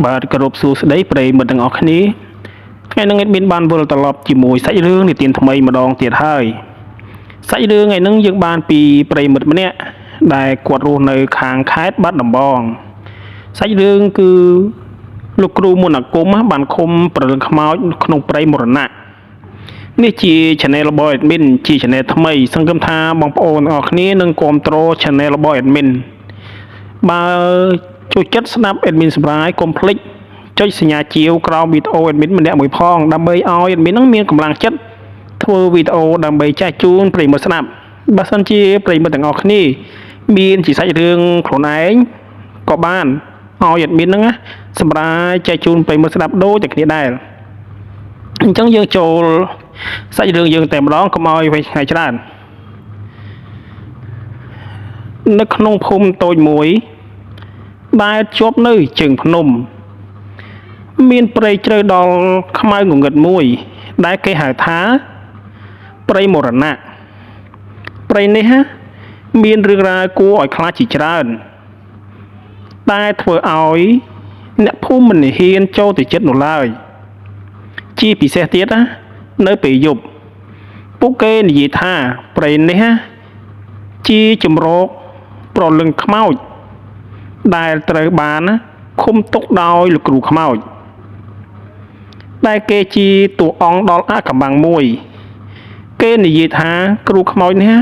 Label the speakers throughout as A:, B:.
A: បាទគោរពសួស្តីប្រិយមិត្តទាំងអស់គ្នាថ្ងៃនេះ admin បានវិលត្រឡប់ជាមួយសាច់រឿងនិទានថ្មីម្ដងទៀតហើយសាច់រឿងថ្ងៃនេះយើងបានពីប្រិយមិត្តម្នាក់ដែលគាត់រស់នៅខាងខេត្តបាត់ដំបងសាច់រឿងគឺលោកគ្រូមន្តអាគមបានឃុំព្រលឹងខ្មោចក្នុងព្រៃមរណៈនេះជា channel របស់ admin ជា channel ថ្មីសង្ឃឹមថាបងប្អូនទាំងអស់គ្នានឹងគាំទ្រ channel របស់ admin បើចូលចិត្តស្ដាប់ admin សម្រាយកុំភ្លេចចុចសញ្ញាជាវក្រោមវីដេអូ admin ម្នាក់មួយផងដើម្បីឲ្យ admin នឹងមានកម្លាំងចិត្តធ្វើវីដេអូដើម្បីចែកជូនប្រិយមិត្តស្ដាប់បើសិនជាប្រិយមិត្តទាំងអស់គ្នាមានជាសាច់រឿងខ្លួនឯងក៏បានឲ្យ admin ហ្នឹងណាសម្រាប់ចែកជូនប្រិយមិត្តស្ដាប់ដូចតែគ្នាដែរអញ្ចឹងយើងចូលសាច់រឿងយើងតែម្ដងកុំឲ្យវែងឆ្ងាយច្រើននៅក្នុងភូមិតូចមួយ ដែលជាប់នៅជើងភ្នំ មានព្រៃជ្រៅដល់ខ្មៅងងឹតមួយ ដែលគេហៅថាព្រៃមរណៈព្រៃនេះណាមានរឿងរ៉ាវគួរឲ្យខ្លាចជាច្រើន តែធ្វើឲ្យអ្នកភូមិមិនហ៊ានចូលទៅជិតនោះឡើយ ជាពិសេសទៀតណានៅពេលយប់ពួកគេនិយាយថាព្រៃនេះណាជាជំរកប្រលឹងខ្មោច ដែលត្រូវបានណាឃុំទុកដោយលោកគ្រូខ្មោច ដែលគេជាតួអង្គដល់អកំបាំងមួយ គេនិយាយថាគ្រូខ្មោចនេះណា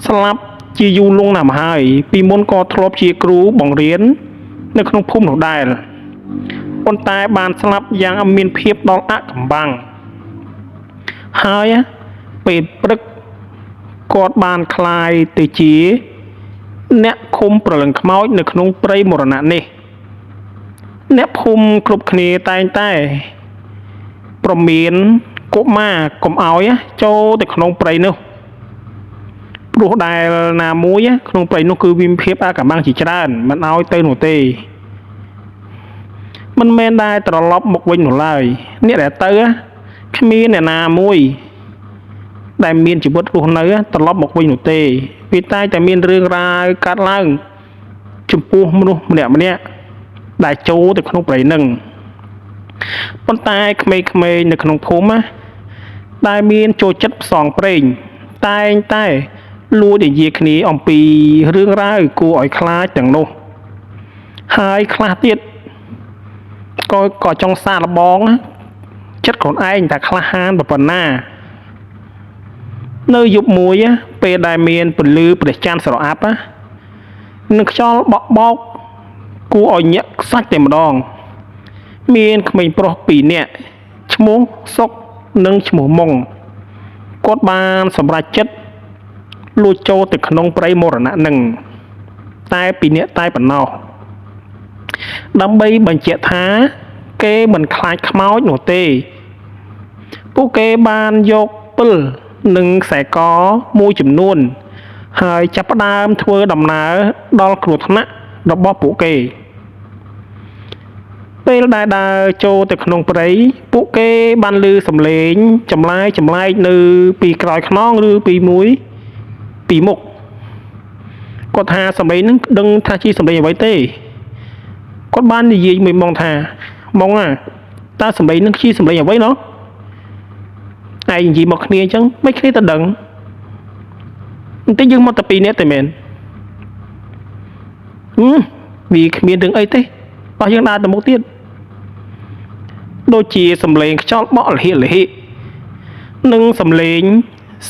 A: ស្លាប់ជាយូរលង់ណាស់មកហើយ ពីមុនក៏ធ្លាប់ជាគ្រូបង្រៀននៅក្នុងភូមិនោះដែរប៉ុន្តែបានស្លាប់យ៉ាងមានភាពដល់អកំបាំងហើយណាពេលព្រឹកគាត់បានក្លាយទៅជា អ្នកឃុំព្រលឹងខ្មោចនៅក្នុងព្រៃមរណៈនេះ អ្នកភូមិគ្រប់គ្នាតែងតែប្រមានកុមារកុំឲ្យចូលទៅក្នុងព្រៃនោះព្រោះដែលណាមួយក្នុងព្រៃនោះគឺវាមានភាពអាកំបាំងជាច្រើនមិនឲ្យទៅនោះទេមិនមែនដែលត្រឡប់មកវិញនោះឡើយអ្នកដែលទៅគ្មានអ្នកណាមួយ ដែលមានជីវិតរស់នៅត្រឡប់មកវិញនោះទេវាតែងតែមានរឿងរ៉ាវកើតឡើងចំពោះមនុស្សម្នាក់ម្នាក់ដែលចូលទៅក្នុងព្រៃនឹងប៉ុន្តែក្មេងៗនៅក្នុងភូមិណាដែលមានចូលចិត្តផ្សងព្រេងតែងតែលួចនិយាយគ្នាអំពីរឿងរ៉ាវគួរឲ្យខ្លាចទាំងនោះហើយខ្លះទៀតក៏ចង់សាកល្បងណាចិត្តខ្លួនឯងថាក្លាហានប៉ុណ្ណា នៅយប់មួយណាពេលដែលមានពន្លឺព្រះច័ន្ទស្រអាប់ណានឹងខ្យល់បក់បោកគួរឲ្យញាក់ខ្សាច់តែម្ដង មានក្មេងប្រុសពីរនាក់ឈ្មោះសុកនិងឈ្មោះម៉ុងគាត់បានសម្រេចចិត្តលួចចូលទៅក្នុងព្រៃមរណៈនឹងតែពីរនាក់តែប៉ុណ្ណោះដើម្បីបញ្ជាក់ថាគេមិនខ្លាចខ្មោចនោះទេ ពួកគេបានយកពិលនិងខ្សែកមួយចំនួន ហើយចាប់ផ្ដើមធ្វើដំណើរដល់គ្រោះថ្នាក់របស់ពួកគេ ពេលដែលដើរចូលទៅក្នុងព្រៃពួកគេបានឮសំឡេងចម្លែកចម្លែកនៅពីក្រោយខ្នងឬពីមួយពីមុខគាត់ថាសំឡេងហ្នឹងដឹងថាជាសំឡេងអ្វីទេគាត់បាននិយាយមួយម៉ងថាម៉ងអាតើសំឡេងហ្នឹងជាសំឡេងអ្វីណោះឯងនិយាយមកគ្នាអញ្ចឹងមិនគ្នាទៅដឹងបន្តិចយើងមកតែពីរនាក់តែមែនហឹមវាគ្មានរឿងអីទេបោះយើងដើរទៅមុខទៀតដូចជាសំឡេងខ្យល់បក់លហិលហិនិងសំឡេង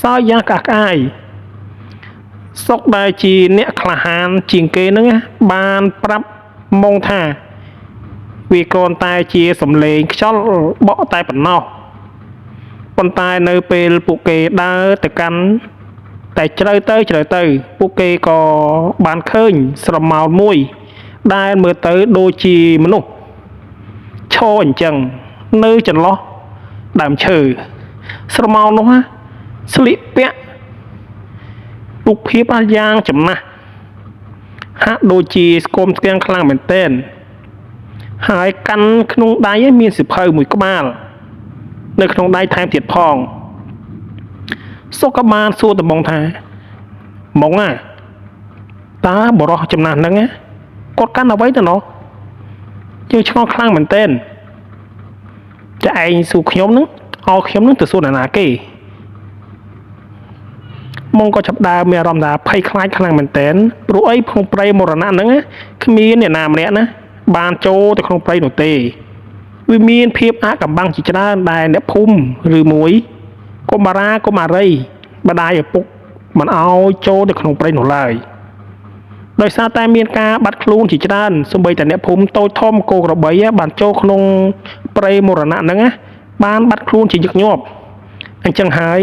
A: សើចយ៉ាងក្អាកក្អាយសុកដែលជាអ្នកក្លាហានជាងគេហ្នឹងណាបានប្រាប់ម៉ងថាវាគ្រាន់តែជាសំឡេងខ្យល់បក់តែប៉ុណ្ណោះប៉ុន្តែនៅពេលពួកគេដើរទៅកាន់តែជ្រៅទៅជ្រៅទៅពួកគេក៏បានឃើញស្រមោលមួយ ដែលមើលទៅដូចជាមនុស្សឈរអញ្ចឹងនៅចន្លោះដើមឈើស្រមោលនោះណាស្លៀកពាក់រូបភាពយ៉ាងចំណាស់ហាក់ដូចជាស្គមស្គាំងខ្លាំងមែនទែនហើយកាន់ក្នុងដៃឯងមានសៀវភៅមួយក្បាល នៅក្នុងដៃថែមទៀតផងសុកក៏បានសួរតំបងថាម៉ងអាតើបរោះចំណាស់ហ្នឹងណាគាត់កាន់អ្វីទៅណោះ យើងឆ្ងល់ខ្លាំងមែនទែនចាឯងសួរខ្ញុំនឹងឲ្យខ្ញុំនឹងទៅសួរនរណាគេ មុងក៏ចាប់ដើមមានអារម្មណ៍ថាភ័យខ្លាចខ្លាំងមែនទែនព្រោះអីក្នុងព្រៃមរណៈហ្នឹងគ្មានអ្នកណាម្នាក់ណាបានចូលទៅក្នុងព្រៃនោះទេវាមានភាពអាកំបាំងជាច្រើនដែលអ្នកភូមិឬមួយកុមារាកុមារីម្ដាយឪពុកមិនឲ្យចូលទៅក្នុងព្រៃនោះឡើយដោយសារតែមានការបាត់ខ្លួនជាច្រើនសូម្បីតែអ្នកភូមិតូចធំគោក្របីបានចូលក្នុងព្រៃមរណៈហ្នឹងណាបានបាត់ខ្លួនជាញឹកញាប់អញ្ចឹងហើយ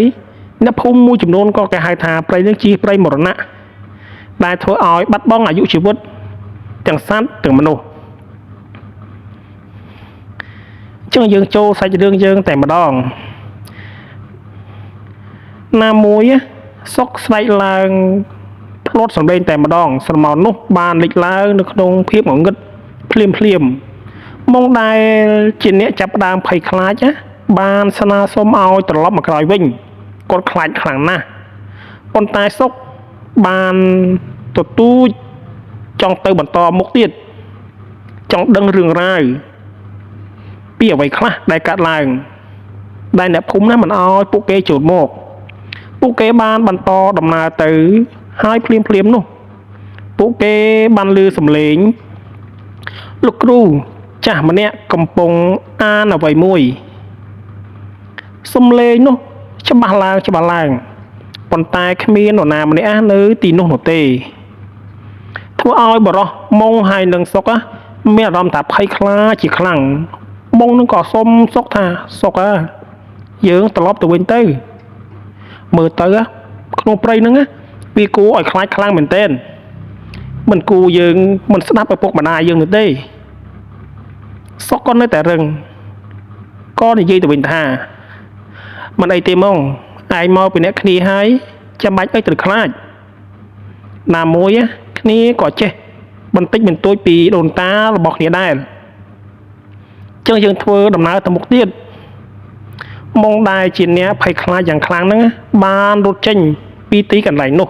A: អ្នកភូមិមួយចំនួនក៏គេហៅថាព្រៃនេះជាព្រៃមរណៈដែលធ្វើឲ្យបាត់បង់អាយុជីវិតទាំងសត្វទាំងមនុស្សអញ្ចឹងយើងចូលសាច់រឿងយើងតែម្ដងណាមួយសុកស្រែកឡើងផ្លត់សំឡេងតែម្ដងស្រមោលនោះបានលេចឡើងនៅក្នុងភាពងងឹតភ្លាមភ្លាមមកដែលជាអ្នកចាប់ផ្ដើមភ័យខ្លាចណាបានស្នើសុំឲ្យត្រឡប់មកក្រោយវិញគាត់ខ្លាចខ្លាំងណាស់ប៉ុន្តែសុកបានទទូចចង់ទៅបន្តមុខទៀតចង់ដឹងរឿងរ៉ាវពីអ្វីខ្លះដែលកើតឡើងដែលអ្នកភូមិណាមិនអោយពួកគេចូលមកពួកគេបានបន្តដំណើរទៅហើយភ្លាមភ្លាមនោះពួកគេបានឮសំឡេងលោកគ្រូចាស់ម្នាក់កំពុងអានអ្វីមួយសំឡេងនោះច្បាស់ឡើងច្បាស់ឡើងប៉ុន្តែគ្មាននរណាម្នាក់នៅទីនោះនោះទេធ្វើឲ្យបរោះមុងហើយនឹងសុកមានអារម្មណ៍ថាភ័យខ្លាចជាខ្លាំងមុងនឹងក៏សុំសុកថាសុកអើយើងត្រឡប់ទៅវិញទៅមើលទៅក្នុងព្រៃហ្នឹងវាគួរឲ្យខ្លាចខ្លាំងមែនទែនមិនគួរយើងមិនស្ដាប់ឪពុកម្ដាយយើងនោះទេសុកក៏នៅតែរឹងក៏និយាយទៅវិញថាមិនអីទេហ្មងឯងមកពីអ្នកគ្នាហើយចាំបាច់អីត្រូវខ្លាចណាមួយគ្នាក៏ចេះបន្តិចបន្តួចពីដូនតារបស់គ្នាដែរចឹងយើងធ្វើដំណើរទៅមុខទៀតមុងដែលជាអ្នកភ័យខ្លាចយ៉ាងខ្លាំងហ្នឹងបានរត់ចេញពីទីកន្លែងនោះ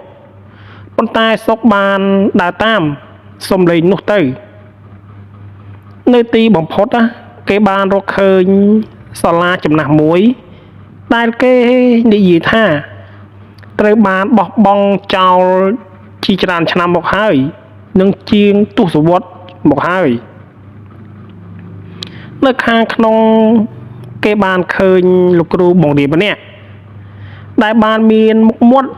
A: ប៉ុន្តែសុកបានដើរតាមសំឡេងនោះទៅនៅទីបំផុតគេបានរកឃើញសាលាចំណាស់មួយដែលគេនិយាយថាត្រូវបានបោះបង់ចោលជាច្រើនឆ្នាំមកហើយនិងជាងទសវត្សរ៍មកហើយនៅខាងក្នុងគេបានឃើញលោកគ្រូបង្រៀនម្នាក់ដែលបានមានមុខមាត់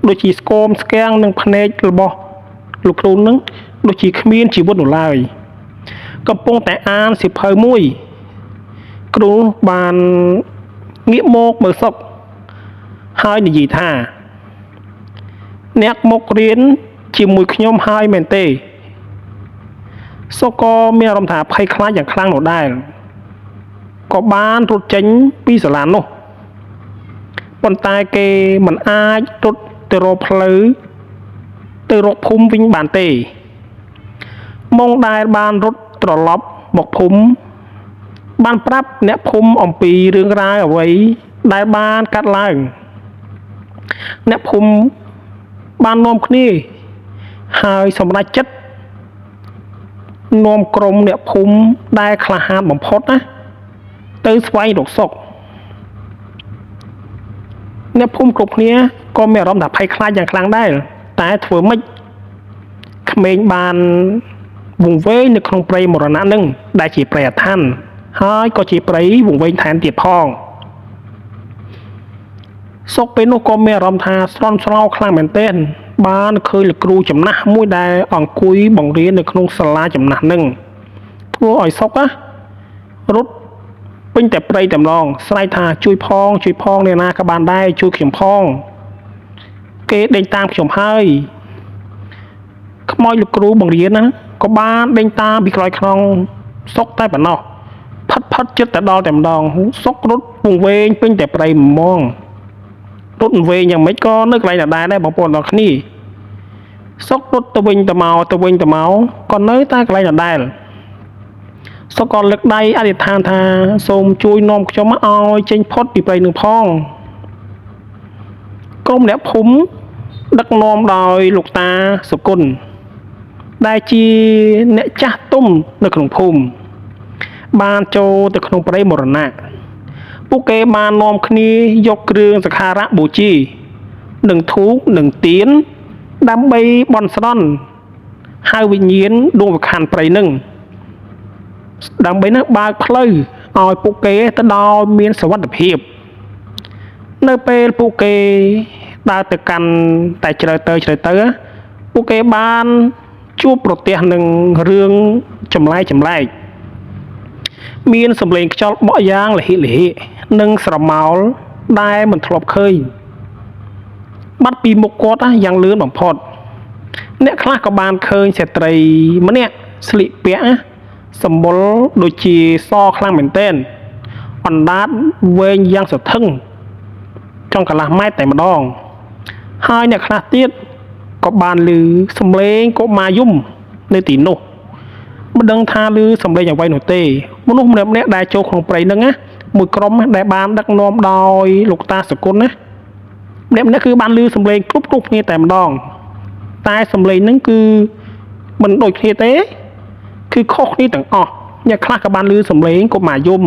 A: ដូចជាស្គមស្គាំងនិងភ្នែករបស់លោកគ្រូនឹងដូចជាគ្មានជីវិតនោះឡើយកំពុងតែអានសៀវភៅមួយគ្រូបានងាកមកមើលសុកហើយនិយាយថាអ្នកមករៀនជាមួយខ្ញុំហើយមែនទេសុកក៏មានអារម្មណ៍ថាភ័យខ្លាចយ៉ាងខ្លាំងនោះដែរក៏បានរត់ចេញពីសាលានោះប៉ុន្តែគេមិនអាចរត់ទៅរកផ្លូវទៅរកភូមិវិញបានទេមុងដែលបានរត់ត្រឡប់មកភូមិបានប្រាប់អ្នកភូមិអំពីរឿងរ៉ាវអ្វីដែលបានកាត់ឡើងអ្នកភូមិបាននាំគ្នាហើយសម្រេចចិត្តនាំក្រុមអ្នកភូមិដែលក្លាហានបំផុតណាទៅស្វែងរកសុកអ្នកភូមិគ្រប់គ្នាក៏មានអារម្មណ៍ថាភ័យខ្លាចយ៉ាងខ្លាំងដែរតែធ្វើម៉េចក្មេងបានវង្វេងនៅក្នុងព្រៃមរណៈនឹងដែលជាព្រៃអាថ៌ហើយក៏ជាព្រៃវង្វេងថែមទៀតផងសុកពេលនោះក៏មានអារម្មណ៍ថាស្រន់ស្រោខ្លាំងមែនទែនបានឃើញលោកគ្រូចំណាស់មួយដែលអង្គុយបង្រៀននៅក្នុងសាលាចំណាស់នឹងធ្វើឲ្យសុកណារត់ពេញតែព្រៃតែម្ដងស្រែកថាជួយផងជួយផងអ្នកណាក៏បានដែរជួយខ្ញុំផងគេដេញតាមខ្ញុំហើយខ្មោចលោកគ្រូបង្រៀនណាក៏បានដេញតាមពីក្រោយខ្នងសុកតែប៉ុណ្ណោះផិតផិតចិត្តតែដល់តែម្ដងសុករត់វង្វេងពេញតែព្រៃហ្មងរត់វង្វេងយ៉ាងម៉េចក៏នៅកន្លែងដដែលដែរបងប្អូនទាំងគ្នាសុករត់ទៅវិញទៅមកទៅវិញទៅមកក៏នៅតែកន្លែងដដែលសុកក៏លើកដៃអធិដ្ឋានថាសូមជួយនាំខ្ញុំឲ្យចេញផុតពីព្រៃនឹងផងក្រុមអ្នកភូមិដឹកនាំដោយលោកតាសុគន្ធដែលជាអ្នកចាស់ទុំនៅក្នុងភូមិ បានចូលទៅក្នុងព្រៃមរណៈពួកគេបាននាំគ្នាយកគ្រឿងសក្ការៈបូជានិងធូបនិងទៀនដើម្បីបន់ស្រន់ហៅវិញ្ញាណដួងវិខណ្ឌព្រៃនឹងដើម្បីនឹងបើកផ្លូវឲ្យពួកគេទៅដល់មានសុវត្ថិភាពនៅពេលពួកគេដើរទៅកាន់តែជ្រៅទៅជ្រៅទៅពួកគេបានជួបប្រទះនឹងរឿងចម្លែកចម្លែកមានសម្លេងខ្យល់បក់យ៉ាងលហិលហិនិងស្រមោលដែលមិនធ្លាប់ឃើញបាត់ពីមុខគាត់យ៉ាងលឿនបំផុតអ្នកខ្លះក៏បានឃើញស្ត្រីម្នាក់ស្លៀកពាក់សម្បុរដូចជាសខ្លាំងមែនទែនអណ្ដាតវែងយ៉ាងសន្ធឹងចង់កន្លះម៉ែត្រតែម្ដងហើយអ្នកខ្លះទៀតក៏បានឮសំឡេងកុមារយំនៅទីនោះមិនដឹងថាឮសំឡេងអ្វីនោះទេមនុស្សម្នាក់ៗដែលចូលក្នុងព្រៃហ្នឹងណាមួយក្រុមដែលបានដឹកនាំដោយលោកតាសុគន្ធណាម្នាក់ៗគឺបានឮសំឡេងគ្រប់ៗគ្នាតែម្ដងតែសំឡេងហ្នឹងគឺមិនដូចគ្នាទេគឺខុសគ្នាទាំងអស់អ្នកខ្លះក៏បានឮសំឡេងកុមារយំ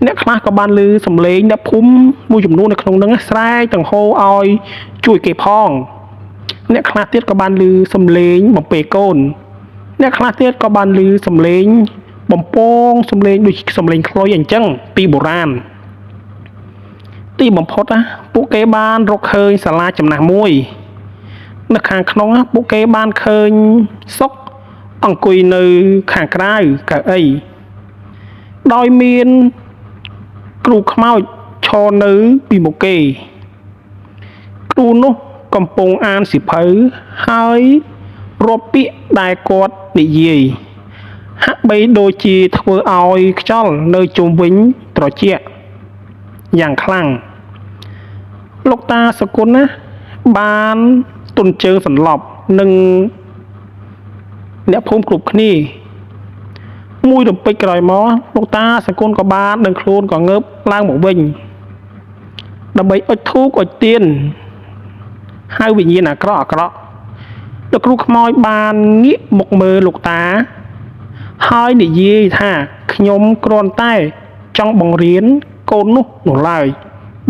A: អ្នកខ្លះក៏បានឮសំឡេងអ្នកភូមិមួយចំនួននៅក្នុងហ្នឹងស្រែកទាំងហូរឲ្យជួយគេផងអ្នកខ្លះទៀតក៏បានឮសំឡេងបំពេកូនអ្នកខ្លះទៀតក៏បានឮសំឡេងបំពងសំឡេងដូចសំឡេងខ្លុយអញ្ចឹងពីបុរាណទីបំផុតណាពួកគេបានរកឃើញសាលាចំណាស់មួយនៅខាងក្នុងពួកគេបានឃើញសុកអង្គុយនៅខាងក្រៅកៅអីដោយមានគ្រូខ្មោចឈរនៅពីមុខគេគ្រូនោះកំពុងអានសៀវភៅហើយរាប់ពាក្យដែលគាត់និយាយហាក់បីដូចជាធ្វើឲ្យខ្យល់នៅជុំវិញត្រជាក់យ៉ាងខ្លាំងលោកតាសុគន្ធណាបានទន់ជើងសន្លប់និងអ្នកភូមិគ្រប់គ្នាមួយរំពេចក្រោយមកលោកតាសង្គនក៏បានដឹងខ្លួនក៏ងើបឡើងមកវិញដើម្បីអុជធូបអុជទៀនហៅវិញ្ញាណអាក្រក់អាក្រក់លោកគ្រូខ្មោចបានងាកមកមើលលោកតាហើយនិយាយថាខ្ញុំគ្រាន់តែចង់បង្រៀនកូននោះនោះឡើយ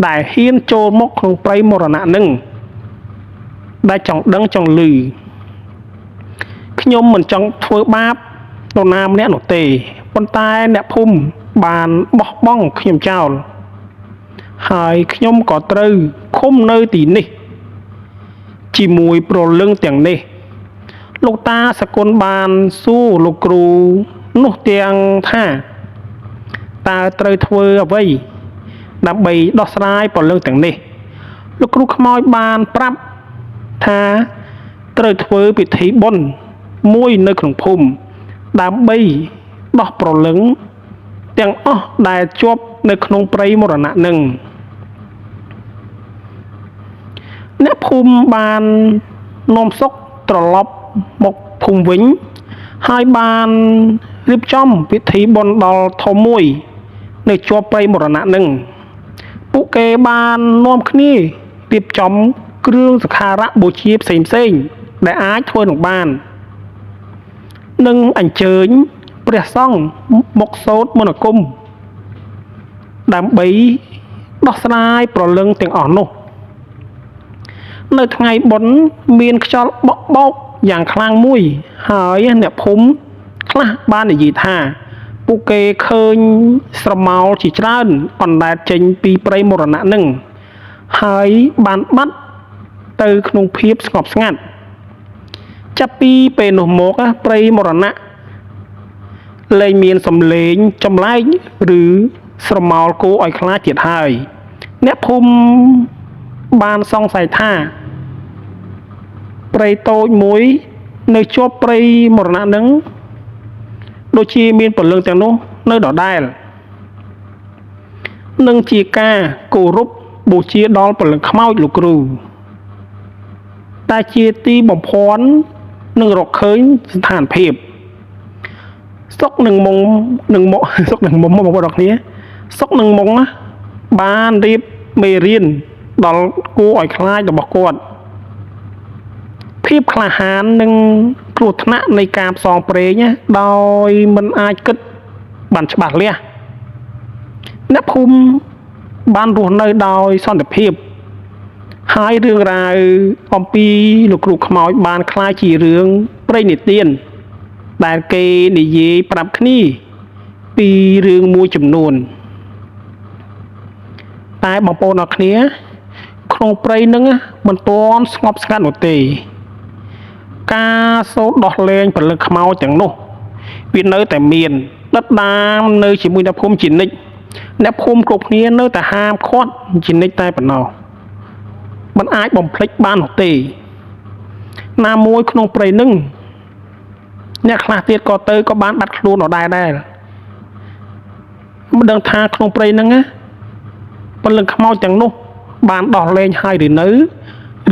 A: ដែលហ៊ានចូលមកក្នុងព្រៃមរណៈនឹងដែលចង់ដឹងចង់ឮខ្ញុំមិនចង់ធ្វើបាបនរណាម្នាក់នោះទេប៉ុន្តែអ្នកភូមិបានបោះបង់ខ្ញុំចោលហើយខ្ញុំក៏ត្រូវឃុំនៅទីនេះជាមួយព្រលឹងទាំងនេះលោកតាសกุលបានសួរលោកគ្រូនោះទាំងថាតើត្រូវធ្វើអ្វីដើម្បីដោះស្រាយព្រលឹងទាំងនេះលោកគ្រូខ្មោចបានប្រាប់ថាត្រូវធ្វើពិធីបុណ្យមួយនៅក្នុងភូមិដើម្បីដោះព្រលឹងទាំងអស់ដែលជាប់នៅក្នុងព្រៃមរណៈនឹងអ្នកភូមិបាននាំសុកត្រឡប់មកភូមិវិញហើយបានរៀបចំពិធីបុណ្យដ៏ធំមួយនៅជាប់ព្រៃមរណៈនឹងពួកគេបាននាំគ្នារៀបចំគ្រឿងសក្ការៈបូជាផ្សេងៗដែលអាចធ្វើនឹងបាននិងអញ្ជើញព្រះសង្ឃមកសូត្រមន្តអាគមដើម្បីដោះស្រាយព្រលឹងទាំងអស់នោះនៅថ្ងៃបុណ្យមានខ្យល់បក់បោកយ៉ាងខ្លាំងមួយហើយអ្នកភូមិខ្លះបាននិយាយថាពួកគេឃើញស្រមោលជាច្រើនអណ្ដែតចេញពីព្រៃមរណៈនឹងហើយបានបាត់ទៅក្នុងភាពស្ងប់ស្ងាត់ចាប់ពីពេលនោះមកព្រៃមរណៈលែងមានសំឡេងចម្លែកឬស្រមោលគួរឲ្យខ្លាចទៀតហើយអ្នកភូមិបានសង្ស័យថាព្រៃតូចមួយនៅជាប់ព្រៃមរណៈនឹងដូចជាមានព្រលឹងទាំងនោះនៅដដែលនិងជាការគោរពបូជាដល់ព្រលឹងខ្មោចលោកគ្រូតែជាទីបំភាន់នឹងរកឃើញស្ថានភាពសុកនឹងមុងនឹងមកសុកនឹងមុំបងប្អូនអរគ្នាសុកនឹងមុងបានរៀបមេរៀនដល់គួរឲ្យខ្លាចរបស់គាត់ភាពក្លាហាននិងគ្រោះថ្នាក់នៃការផ្សងព្រេងដោយមិនអាចគិត បានច្បាស់លាស់អ្នកភូមិបានរស់នៅដោយសន្តិភាពហើយរឿងរ៉ាវអំពីលោកគ្រូខ្មោចបានក្លាយជារឿងព្រេងនិទានដែលគេនិយាយប្រាប់គ្នាពីរឿងមួយចំនួនតែបងប្អូនអរគ្នាក្នុងព្រៃនឹងមិនទាន់ស្ងប់ស្ងាត់នោះទេការសូត្រដោះលែងព្រលឹងខ្មោចទាំងនោះវានៅតែមានដិតដាមនៅជាមួយអ្នកភូមិជានិច្ចអ្នកភូមិគ្រប់គ្នានៅតែហាមឃាត់ជានិច្ចតែប៉ុណ្ណោះមិនអាចបំភ្លេចបាននោះទេណាមួយក្នុងព្រៃនឹងអ្នកខ្លះទៀតក៏ទៅក៏បានបាត់ខ្លួនដដែលដែរមិនដឹងថាក្នុងព្រៃនឹងណាព្រលឹងខ្មោចទាំងនោះបានដោះលែងហើយឬនៅ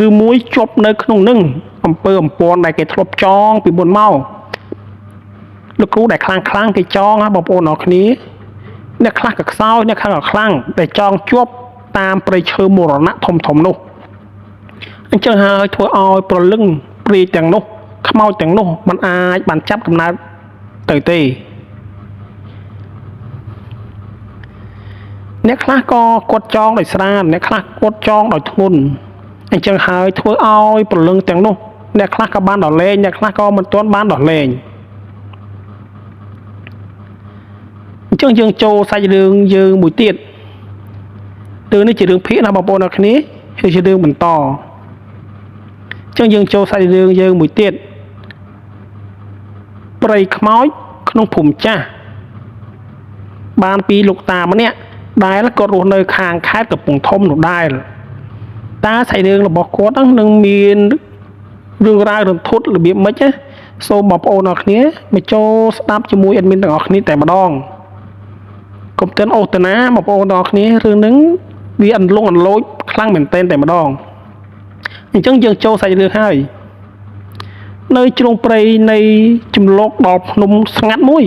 A: ឬមួយជាប់នៅក្នុងនឹងអំពើអំព័ន្ធដែលគេធ្លាប់ចងពីមុនមកលោកគ្រូដែលខ្លាំងខ្លាំងគេចងណាបងប្អូនអរគ្នាអ្នកខ្លះក៏ខ្សោយអ្នកខ្លះក៏ខ្លាំងដែលចងជាប់តាមព្រៃឈើមរណៈធំធំនោះអញ្ចឹងហើយធ្វើឲ្យប្រលឹងព្រាយទាំងនោះខ្មោចទាំងនោះมันអាចបានចាប់កំណើតទៅទេអ្នកខ្លះក៏គាត់ចងដោយស្រាលអ្នកខ្លះគាត់ចងដោយធ្ងន់អញ្ចឹងហើយធ្វើឲ្យប្រលឹងទាំងនោះអ្នកខ្លះក៏បានដោះលែងអ្នកខ្លះក៏មិនទាន់បានដោះលែងអញ្ចឹងយើងចូលសាច់រឿងយើងមួយទៀតរឿងនេះជារឿងភាគណាបងប្អូនអរគ្នាគឺជារឿងបន្តអញ្ចឹងយើងចូលសាច់រឿងយើងមួយទៀតព្រៃខ្មោចក្នុងភូមិចាស់បានពីលោកតាម្នាក់ដែលគាត់រស់នៅខាងខេត្តកំពង់ធំនោះដែរតើសាច់រឿងរបស់គាត់ហ្នឹងនឹងមានរឿងរ៉ាវរន្ធត់របៀបម៉េចណាសូមបងប្អូនអរគ្នាមកចូលស្ដាប់ជាមួយ admin ទាំងអស់គ្នាតែម្ដងកុំទិនអូសតាណាបងប្អូនទាំងអស់គ្នារឿងហ្នឹងវាអន្លង់អន្លូចខ្លាំងមែនទែនតែម្ដងអញ្ចឹងយើងចូលសាច់រឿងហើយនៅជ្រុងព្រៃនៃជំលកដល់ភ្នំស្ងាត់មួយ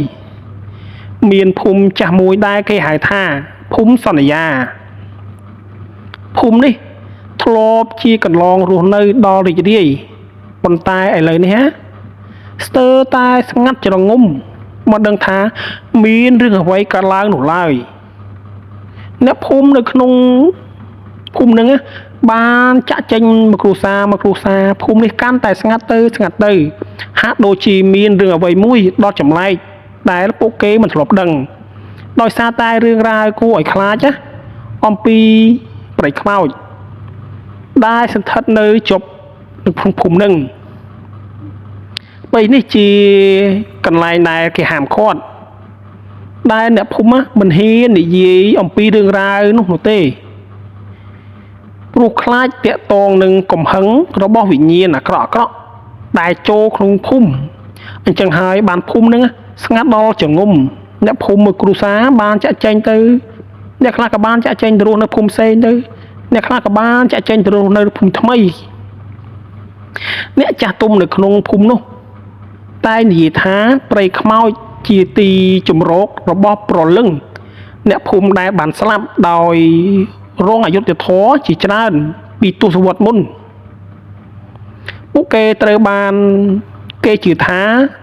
A: មានភូមិចាស់មួយដែលគេហៅថាភូមិសន្យាភូមិនេះធ្លាប់ជាកន្លងរស់នៅដល់រីករាយប៉ុន្តែឥឡូវនេះហ่าស្ទើរតែស្ងាត់ជ្រងំមិនដឹងថាមានរឿងអ្វីកើតឡើងនោះឡើយអ្នកភូមិនៅក្នុងភូមិហ្នឹងណាបានចាក់ចេញមកគ្រួសារមកគ្រួសារភូមិនេះកាន់តែស្ងាត់ទៅស្ងាត់ទៅហាក់ដូចជាមានរឿងអ្វីមួយដ៏ចម្លែកដែលពួកគេមិនធ្លាប់ដឹងដោយសារតែរឿងរ៉ាវគួរឲ្យខ្លាចណាអំពីព្រៃខ្មោចដែលសន្ធិដ្ឋនៅជាប់នៅក្នុងភូមិហ្នឹងព្រៃនេះជាកន្លែងដែលគេហាមឃាត់ដែលអ្នកភូមិមិនហ៊ាននិយាយអំពីរឿងរ៉ាវនោះនោះទេព្រោះខ្លាចតាក់ទងនឹងកំហឹងរបស់វិញ្ញាណអាក្រក់អាក្រក់ដែលចូលក្នុងភូមិអញ្ចឹងហើយបានភូមិហ្នឹងស្ងាត់ដល់ចងំអ្នកភូមិមួយគ្រួសារបានចាក់ចែងទៅអ្នកខ្លះក៏បានចាក់ចែងទៅរស់នៅភូមិផ្សេងទៅអ្នកខ្លះក៏បានចាក់ចែងទៅរស់នៅភូមិថ្មីអ្នកចាស់ទុំនៅក្នុងភូមិនោះតែនិយាយថាព្រៃខ្មោចជាទីជម្រករបស់ប្រលឹងអ្នកភូមិដែលបានស្លាប់ដោយរងអយុត្តិធម៌ជាច្រើនពីទសវត្សរ៍មុនពួកគេត្រូវបានគេជឿថា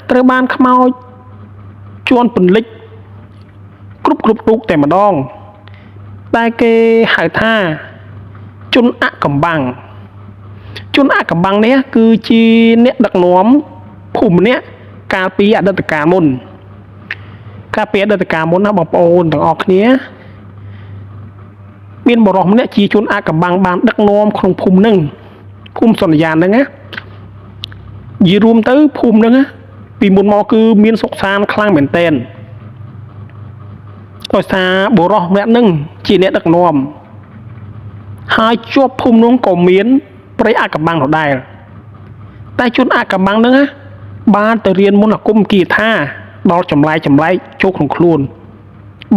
A: ត្រូវបានខ្មោចជន់ពន្លិចគ្រប់គ្រប់រូបតែម្ដងដែលគេហៅថាជនអកំបាំងជនអកំបាំងនេះគឺជាអ្នកដឹកនាំភូមិម្នាក់កាលពីអតីតកាលមុនកាលពីអតីតកាលមុនណាបងប្អូនទាំងអស់គ្នាមានបុរសម្នាក់ជាជនអកំបាំងបានដឹកនាំក្នុងភូមិនឹងភូមិសន្យាហ្នឹងណានិយាយរួមទៅភូមិហ្នឹងណាពីមុនមកគឺមានសុខសាន្តខ្លាំងមែនទែនដោយសារបុរសម្នាក់ហ្នឹងជាអ្នកដឹកនាំហើយជាប់ភូមិនោះក៏មានព្រៃអកំបាំងដដែលតែជនអកំបាំងហ្នឹងណាបានទៅរៀនមន្តអាគមគាថាដល់ចម្លែកចម្លែកចូលក្នុងខ្លួន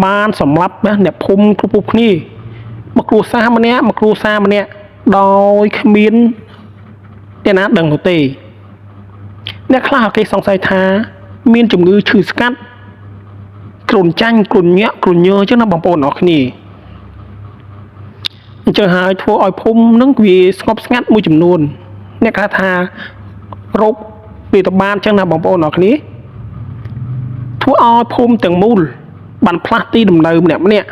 A: បានសម្លាប់ណាអ្នកភូមិគ្រប់គ្រប់គ្នាមកគ្រួសារម្នាក់មកគ្រួសារម្នាក់ដោយគ្មានអ្នកណាដឹងនោះទេអ្នកខ្លះគេសង្ស័យថាមានជំងឺឈឺស្កាត់គ្រុនចាញ់គ្រុនញាក់គ្រុនញើអញ្ចឹងណាបងប្អូនអរគ្នាអញ្ចឹងហើយធ្វើឲ្យភូមិនឹងវាស្ងប់ស្ងាត់មួយចំនួនអ្នកខ្លះថារោគពីតបានអញ្ចឹងណាបងប្អូនអរគ្នាធ្វើឲ្យភូមិទាំងមូល បានផ្លាស់ទីលំនៅម្នាក់ម្នាក់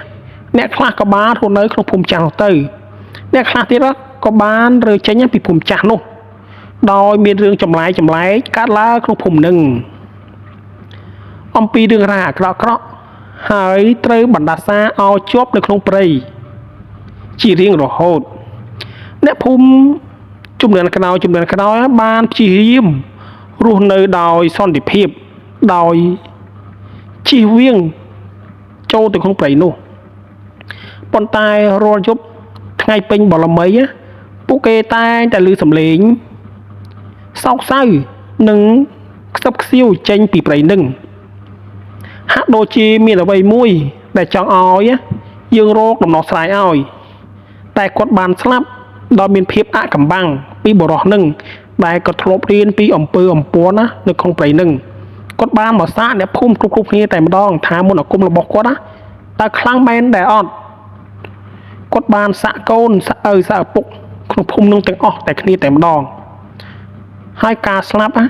A: អ្នកខ្លះក៏បានរស់នៅក្នុងភូមិចាស់នោះទៅអ្នកខ្លះទៀតក៏បានរើចេញពីភូមិចាស់នោះដោយមានរឿងចម្លែកចម្លែកកើតឡើងក្នុងភូមិនឹងអំពីរឿងរ៉ាវអាក្រក់ៗហើយត្រូវបណ្ដាសាឲ្យជាប់នៅក្នុងព្រៃជារៀងរហូតអ្នកភូមិជំនាន់ក្រោយជំនាន់ក្រោយបានព្យាយាមរស់នៅដោយសន្តិភាពដោយជៀសវាងចូលទៅក្នុងព្រៃនោះប៉ុន្តែរាល់យប់ថ្ងៃពេញបរមីពួកគេតែងតែឮសំឡេងសោកសៅនិងខ្សឹបខ្សៀវចេញពីព្រៃនឹងហាក់ដូចជាមានអ្វីមួយដែលចង់ឲ្យយើងរកដំណោះស្រាយឲ្យតែគាត់បានស្លាប់ដោយមានភាពអកំបាំងពីបរោះនឹងដែលគាត់ធ្លាប់រៀនពីអំពើអំព័ន្ធណានៅក្នុងព្រៃនឹងគាត់បានមកសាកអ្នកភូមិគ្រប់ៗគ្នាតែម្ដងថាមន្តអាគមរបស់គាត់ណាតើខ្លាំងមែនដែរអត់គាត់បានសាក់កូនសាក់ឪសាក់ឪពុកក្នុងភូមិនឹងទាំងអស់តែគ្នាតែម្ដងហើយការស្លាប់ណា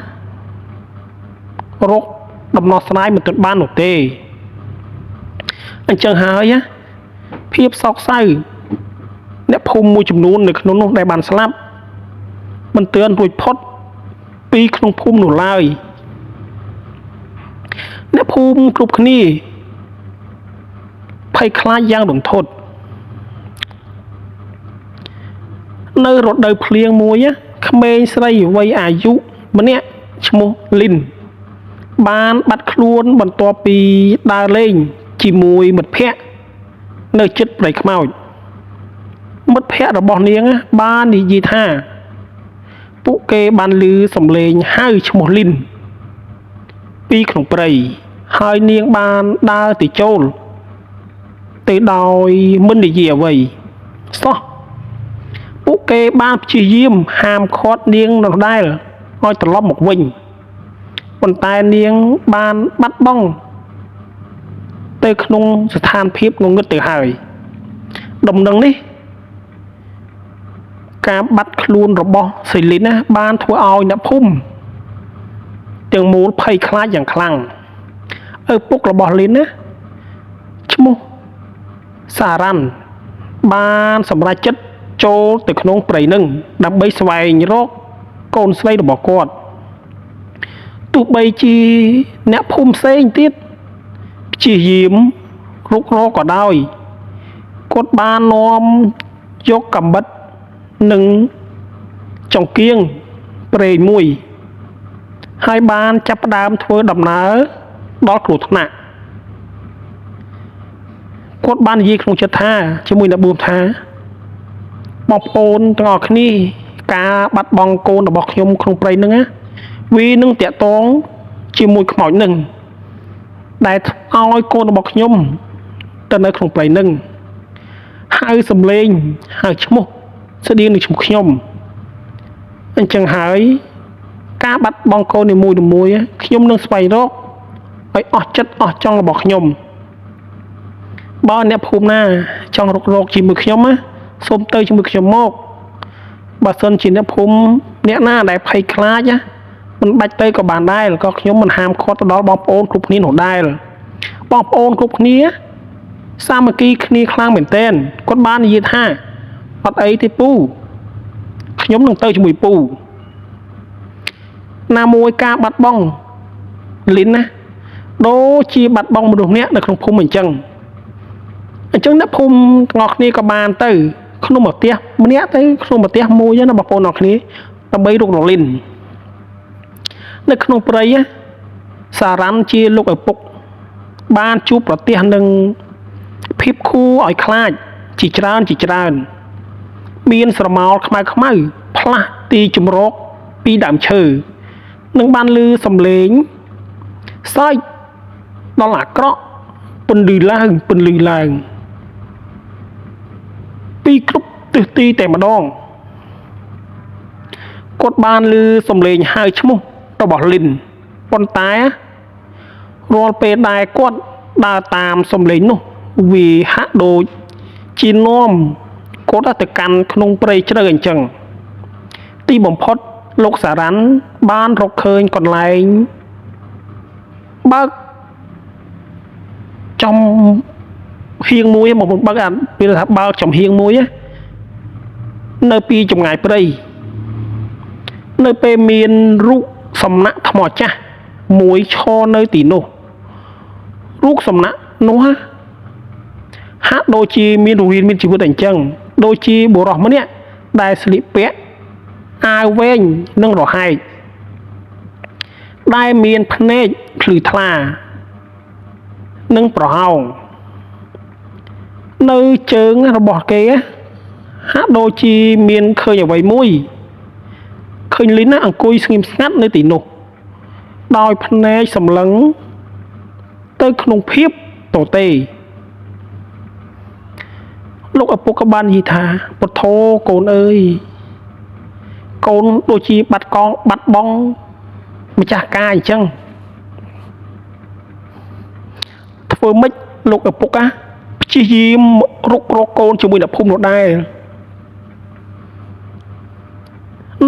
A: រកដំណោះស្រាយមិនទាន់បាននោះទេអញ្ចឹងហើយណាភាពសោកសៅអ្នកភូមិមួយចំនួននៅក្នុងនោះដែលបានស្លាប់មិនទាន់រួចផុតពីក្នុងភូមិនោះឡើយអ្នកភូមិគ្រប់គ្នាភ័យខ្លាចយ៉ាងរន្ធត់នៅរដូវភ្លៀងមួយណាក្មេងស្រីវ័យអាយុម្នាក់ឈ្មោះលីនបានបាត់ខ្លួនបន្ទាប់ពីដើរលេងជាមួយមិត្តភ័ក្តិនៅជិតព្រៃខ្មោចមិត្តភ័ក្តិរបស់នាងណាបាននិយាយថាពួកគេបានឮសំឡេងហៅឈ្មោះលីនពីក្នុងព្រៃហើយនាងបានដើរទៅចូលទៅដោយមិននិយាយអ្វីសោះពួកគេបានព្យាយាមហាមឃាត់នាងដដែលឲ្យត្រឡប់មកវិញប៉ុន្តែនាងបានបាត់បង់ទៅក្នុងស្ថានភាពងងឹតទៅហើយដំណឹងនេះការបាត់ខ្លួនរបស់សេលីនណាបានធ្វើឲ្យអ្នកភូមិទាំងមូលភ័យខ្លាចយ៉ាងខ្លាំងឪពុករបស់លីនណាឈ្មោះសារ៉ាន់បានសម្រេចចិត្តចូលទៅក្នុងព្រៃនឹងដើម្បីស្វែងរកកូនស្រីរបស់គាត់ទោះបីជាអ្នកភូមិផ្សេងទៀតព្យាយាមរុករកក៏ដោយគាត់បាននាំយកកាំបិតនិងចង្គៀងព្រេងមួយហើយបានចាប់ផ្ដើមធ្វើដំណើរដល់គ្រោះថ្នាក់គាត់បាននិយាយក្នុងចិត្តថាជាមួយអ្នកបួមថាបងប្អូនទាំងអស់គ្នាការបាត់បង់កូនរបស់ខ្ញុំក្នុងព្រៃហ្នឹងណាវានឹងតាក់ទងជាមួយខ្មោចនឹងដែលឲ្យកូនរបស់ខ្ញុំទៅនៅក្នុងព្រៃហ្នឹងហៅសំឡេងហៅឈ្មោះស្តៀងនឹងឈ្មោះខ្ញុំអញ្ចឹងហើយការបាត់បង់កូននីមួយៗខ្ញុំនឹងស្វែងរកឲ្យអស់ចិត្តអស់ចង់របស់ខ្ញុំបើអ្នកភូមិណាចង់រុករកជាមួយខ្ញុំណាសូមទៅជាមួយខ្ញុំមកបើសិនជាអ្នកភូមិអ្នកណាដែលភ័យខ្លាចណាមិនបាច់ទៅក៏បានដែរក៏ខ្ញុំមិនហាមឃាត់ទៅដល់បងប្អូនគ្រប់គ្នានោះដែរបងប្អូនគ្រប់គ្នាសាមគ្គីគ្នាខ្លាំងមែនទែនគាត់បាននិយាយថាអត់អីទេពូខ្ញុំនឹងទៅជាមួយពូណាមួយការបាត់បង់លីនណាដូចជាបាត់បង់មនុស្សម្នាក់នៅក្នុងភូមិអញ្ចឹងអ្នកភូមិទាំងអស់គ្នាក៏បានទៅក្នុងមួយផ្ទះម្នាក់ទៅក្នុងមួយផ្ទះមួយណាបងប្អូនទាំងអស់គ្នាដើម្បីរុករកលីននៅក្នុងព្រៃសារ៉ាន់ជាលោកឪពុកបានជួបប្រទះនឹងភាពគួរឲ្យខ្លាចជាច្រើនជាច្រើនមានស្រមោលខ្មៅខ្មៅផ្លាស់ទីជម្រកពីដើមឈើនិងបានឮសំឡេងសើចដល់អាក្រក់ពន្លឺឡើងពន្លឺឡើងពីគ្រប់ទិសទីតែម្ដងគាត់បានឮសំឡេងហៅឈ្មោះរបស់លីនប៉ុន្តែរាល់ពេលដែលគាត់ដើរតាមសំឡេងនោះវាហាក់ដូចជានាំគាត់ទៅកាន់ក្នុងព្រៃជ្រៅអញ្ចឹងទីបំផុតលោកសារ៉ាន់បានរកឃើញកន្លែងបើក ចំហៀងមួយបងប្អូនបើកអាវាថាបើកចំហៀងមួយណានៅពីចម្ងាយព្រៃនៅពេលមានរូបសំណាក់ថ្មចាស់មួយឈរនៅទីនោះរូបសំណាក់នោះណាហាក់ដូចជាមានរងរៀនមានជីវិតអញ្ចឹងដូចជាបុរសម្នាក់ដែលស្លៀកពាក់អាវវែងនិងរហែកដែលមានភ្នែកភ្លឺថ្លានិងប្រហោងនៅជើងរបស់គេហាក់ដូចជាមានឃើញអ្វីមួយឃើញលីនណាអង្គុយស្ងៀមស្ងាត់នៅទីនោះដោយភ្នែកសម្លឹងទៅក្នុងភាពទទេលោកឪពុកក៏បាននិយាយថាពុទ្ធោកូនអើយកូនដូចជាបាត់កងបាត់បង់ម្ចាស់ការអញ្ចឹងធ្វើម៉េចលោកឪពុកណាព្យាយាមរុករកកូនជាមួយអ្នកភូមិនោះដែរ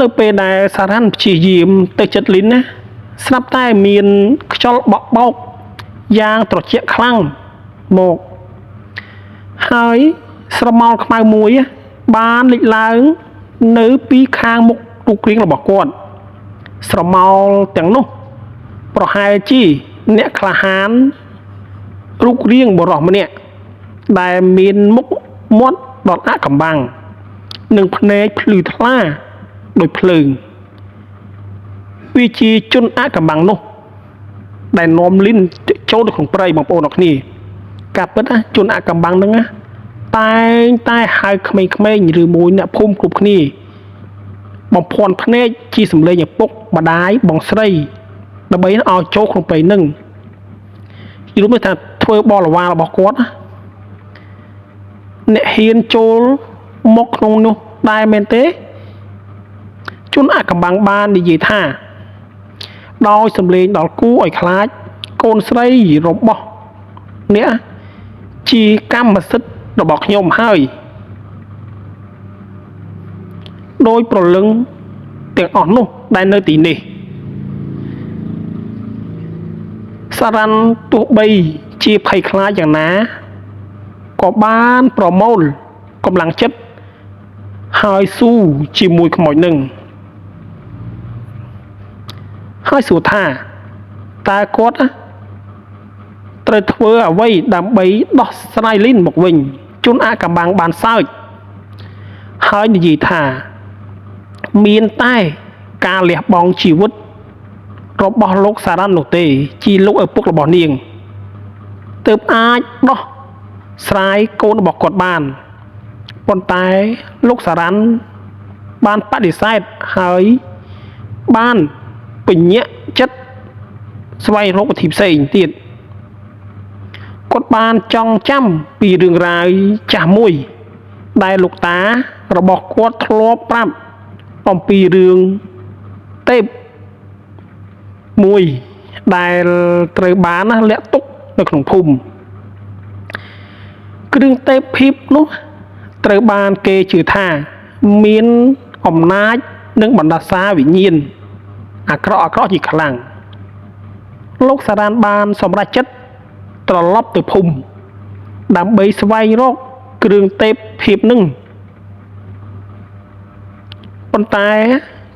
A: នៅពេលដែលសារ៉ាន់ព្យាយាមទៅចិត្តលីនណាស្រាប់តែមានខ្យល់បក់បោកយ៉ាងត្រជាក់ខ្លាំងមកហើយស្រមោលខ្មៅមួយបានលេចឡើងនៅពីខាងមុខរូបរាងរបស់គាត់ស្រមោលទាំងនោះប្រហែលជាអ្នកក្លាហានរូបរាងបុរសម្នាក់ដែលមានមុខមាត់ដ៏អាក់កំបាំងនិងភ្នែកភ្លឺថ្លាដូចភ្លើងវាជាជនអាក់កំបាំងនោះដែលនាំលីនចូលទៅក្នុងព្រៃបងប្អូនអរគ្នាការពិតណាជនអាក់កំបាំងហ្នឹងណាតែងតែហៅក្មេងៗឬមួយអ្នកភូមិគ្រប់គ្នាបំភាន់ភ្នែកជាសម្លេងឪពុកម្ដាយបងស្រីដើម្បីឲ្យចូលក្នុងព្រៃនឹងយល់មើលថាធ្វើបរិវាររបស់គាត់ណាអ្នកហ៊ានចូលមកក្នុងនោះដែរមែនទេជនអាកំបាំងបាននិយាយថាដោយសម្លេងដល់គូឲ្យខ្លាចកូនស្រីរបស់អ្នកជាកម្មសិទ្ធិរបស់ខ្ញុំហើយដោយប្រលឹងទាំងអស់នោះដែលនៅទីនេះសារ៉ាន់ទោះបីជាភ័យខ្លាចយ៉ាងណាក៏បានប្រមូលកម្លាំងចិត្តហើយស៊ូជាមួយខ្មោចនឹងហើយសួរថាតើគាត់ត្រូវធ្វើអ្វីដើម្បីដោះស្រាយលីនមកវិញជនអាកំបាំងបានសើចហើយនិយាយថាមានតែការលះបង់ជីវិតរបស់លោកសារ៉ាន់នោះទេជាលោកឪពុករបស់នាងទើបអាចដោះស្រាយកូនរបស់គាត់បានប៉ុន្តែលោកសារ៉ាន់បានបដិសេធហើយបានពញាក់ចិត្តស្វែងរកវិធីផ្សេងទៀតគាត់បានចងចាំពីរឿងរ៉ាវចាស់មួយដែលលោកតារបស់គាត់ធ្លាប់ប្រាប់អំពីរឿងទេពមួយដែលត្រូវបានលាក់ទុកនៅក្នុងភូមិគ្រឿងទេពភាពនោះត្រូវបានគេជឿថាមានអំណាចនិងបណ្ដាសាវិញ្ញាណអាក្រក់ជាខ្លាំងលោកសារ៉ានបានសម្រេចចិត្តត្រឡប់ទៅភូមិដើម្បីស្វែងរកគ្រឿងទេពភាពនឹងប៉ុន្តែ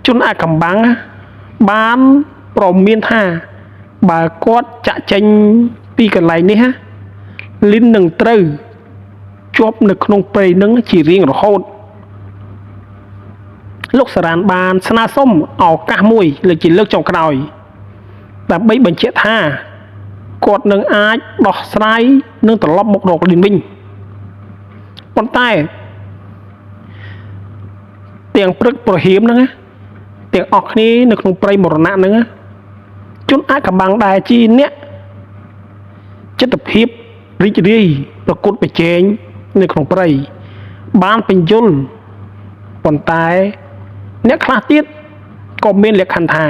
A: ជនអាកំបាំងបានព្រមានថាបើគាត់ចាក់ចេញពីកន្លែងនេះលីននឹងត្រូវជាប់នៅក្នុងព្រៃនឹងជារៀងរហូតលោកសារ៉ានបានស្នើសុំឱកាសមួយលើកជាលើកចុងក្រោយដើម្បីបញ្ជាក់ថាគាត់នឹងអាចដោះស្រាយនិងត្រឡប់មករកលីនវិញប៉ុន្តែទាំងព្រឹកប្រហៀមហ្នឹងណាទាំងអស់គ្នានៅក្នុងព្រៃមរណៈហ្នឹងណាជនអាចកំបាំងដែលជាអ្នកចិត្តភាពរីករាយប្រកួតប្រជែងនៅក្នុងព្រៃបានបញ្យលប៉ុន្តែអ្នកខ្លះទៀតក៏មានលក្ខខណ្ឌថា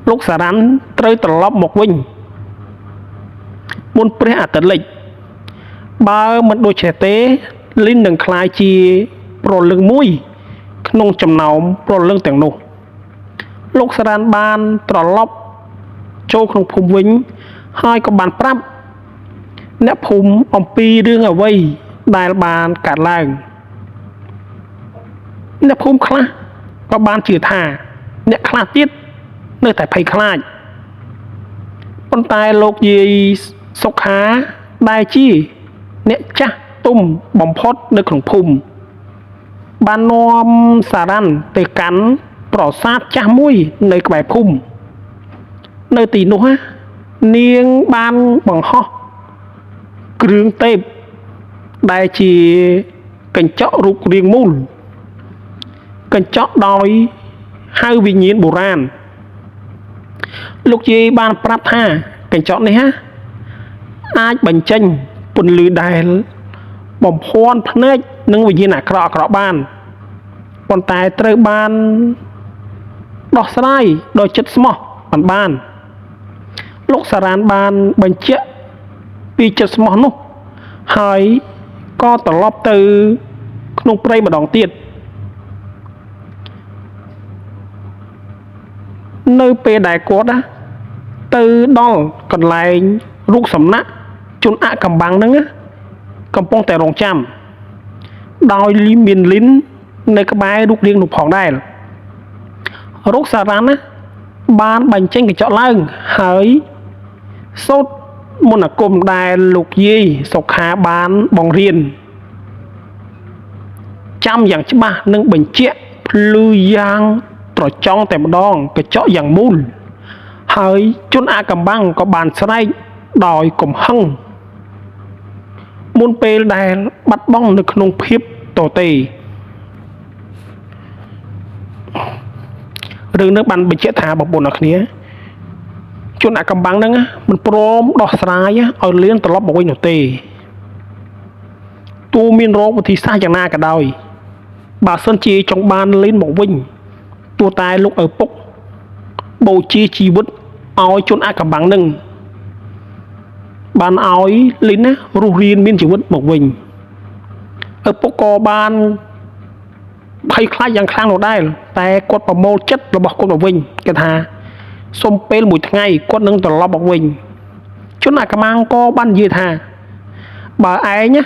A: លោកសារ៉ាន់ត្រូវត្រឡប់មកវិញមុនព្រះអាទិត្យលិចបើមិនដូច្នេះទេលីននឹងក្លាយជាប្រលឹងមួយក្នុងចំណោមប្រលឹងទាំងនោះលោកសារ៉ាន់បានត្រឡប់ចូលក្នុងភូមិវិញ ហើយក៏បានប្រាប់អ្នកភូមិអំពីរឿងអ្វីដែលបានកើតឡើងអ្នកភូមិខ្លះក៏បានជឿថាអ្នកខ្លះទៀតនៅតែភ័យខ្លាចប៉ុន្តែលោកយាយសុខាដែលជាអ្នកចាស់ទុំបំផុតនៅក្នុងភូមិបាននាំសារ៉ាន់ទៅកាន់ប្រាសាទចាស់មួយនៅក្បែរភូមិនៅទីនោះណានាងបានបង្ហោះគ្រឿងទេពដែលជាកញ្ចក់រូបរាងមូលកញ្ចក់ដោយហៅវិញ្ញាណបុរាណលោកយាយបានប្រាប់ថាកញ្ចក់នេះណាអាចបញ្ចេញពន្លឺដែលបំភាន់ភ្នែកនិងវិញ្ញាណអាក្រក់ៗបានប៉ុន្តែត្រូវបានដោះស្រាយដោយចិត្តស្មោះមិនបានលោកសារ៉ានបានបញ្ជាក់ពីចិត្តស្មោះនោះហើយក៏ត្រឡប់ទៅក្នុងព្រៃម្ដងទៀតនៅពេលដែលគាត់ណាទៅដល់កន្លែងរូបសំណាកជនអកំបាំងហ្នឹងណាកំពុងតែរងចាំដោយមានលិននៅក្បែររូបរាងនោះផងដែររូបសារ៉ានណាបានបញ្ចេញកញ្ចក់ឡើងហើយសូត្រមន្តអាគមដែលលោកយាយសុខាបានបង្រៀនចាំយ៉ាងច្បាស់និងបញ្ជាក់ភ្លឺយ៉ាងត្រចង់តែម្ដងកញ្ចក់យ៉ាងមូលហើយជនអាកំបាំងក៏បានស្រែកដោយកំហឹងមុនពេលដែលបាត់បង់នៅក្នុងភាពទទេរឿងនេះបានបញ្ជាក់ថាបងប្អូនអរគ្នាជនអាកំបាំងហ្នឹងមិនព្រមដោះស្រាយឲ្យលៀនត្រឡប់មកវិញនោះទេទូមានរោគវិធីសាស្ត្រយ៉ាងណាក៏ដោយបើសិនជាចង់បានលៀនមកវិញទោះតែលោកឪពុកបូជាជីវិតឲ្យជនអាកំបាំងហ្នឹងបានឲ្យលីនណារស់រានមានជីវិតមកវិញឪពុកក៏បានភ័យខ្លាចយ៉ាងខ្លាំងនោះដែរតែគាត់ប្រមូលចិត្តរបស់គាត់មកវិញគេថាសុំពេលមួយថ្ងៃគាត់នឹងត្រឡប់មកវិញជនអាកំបាំងក៏បាននិយាយថាបើឯងណា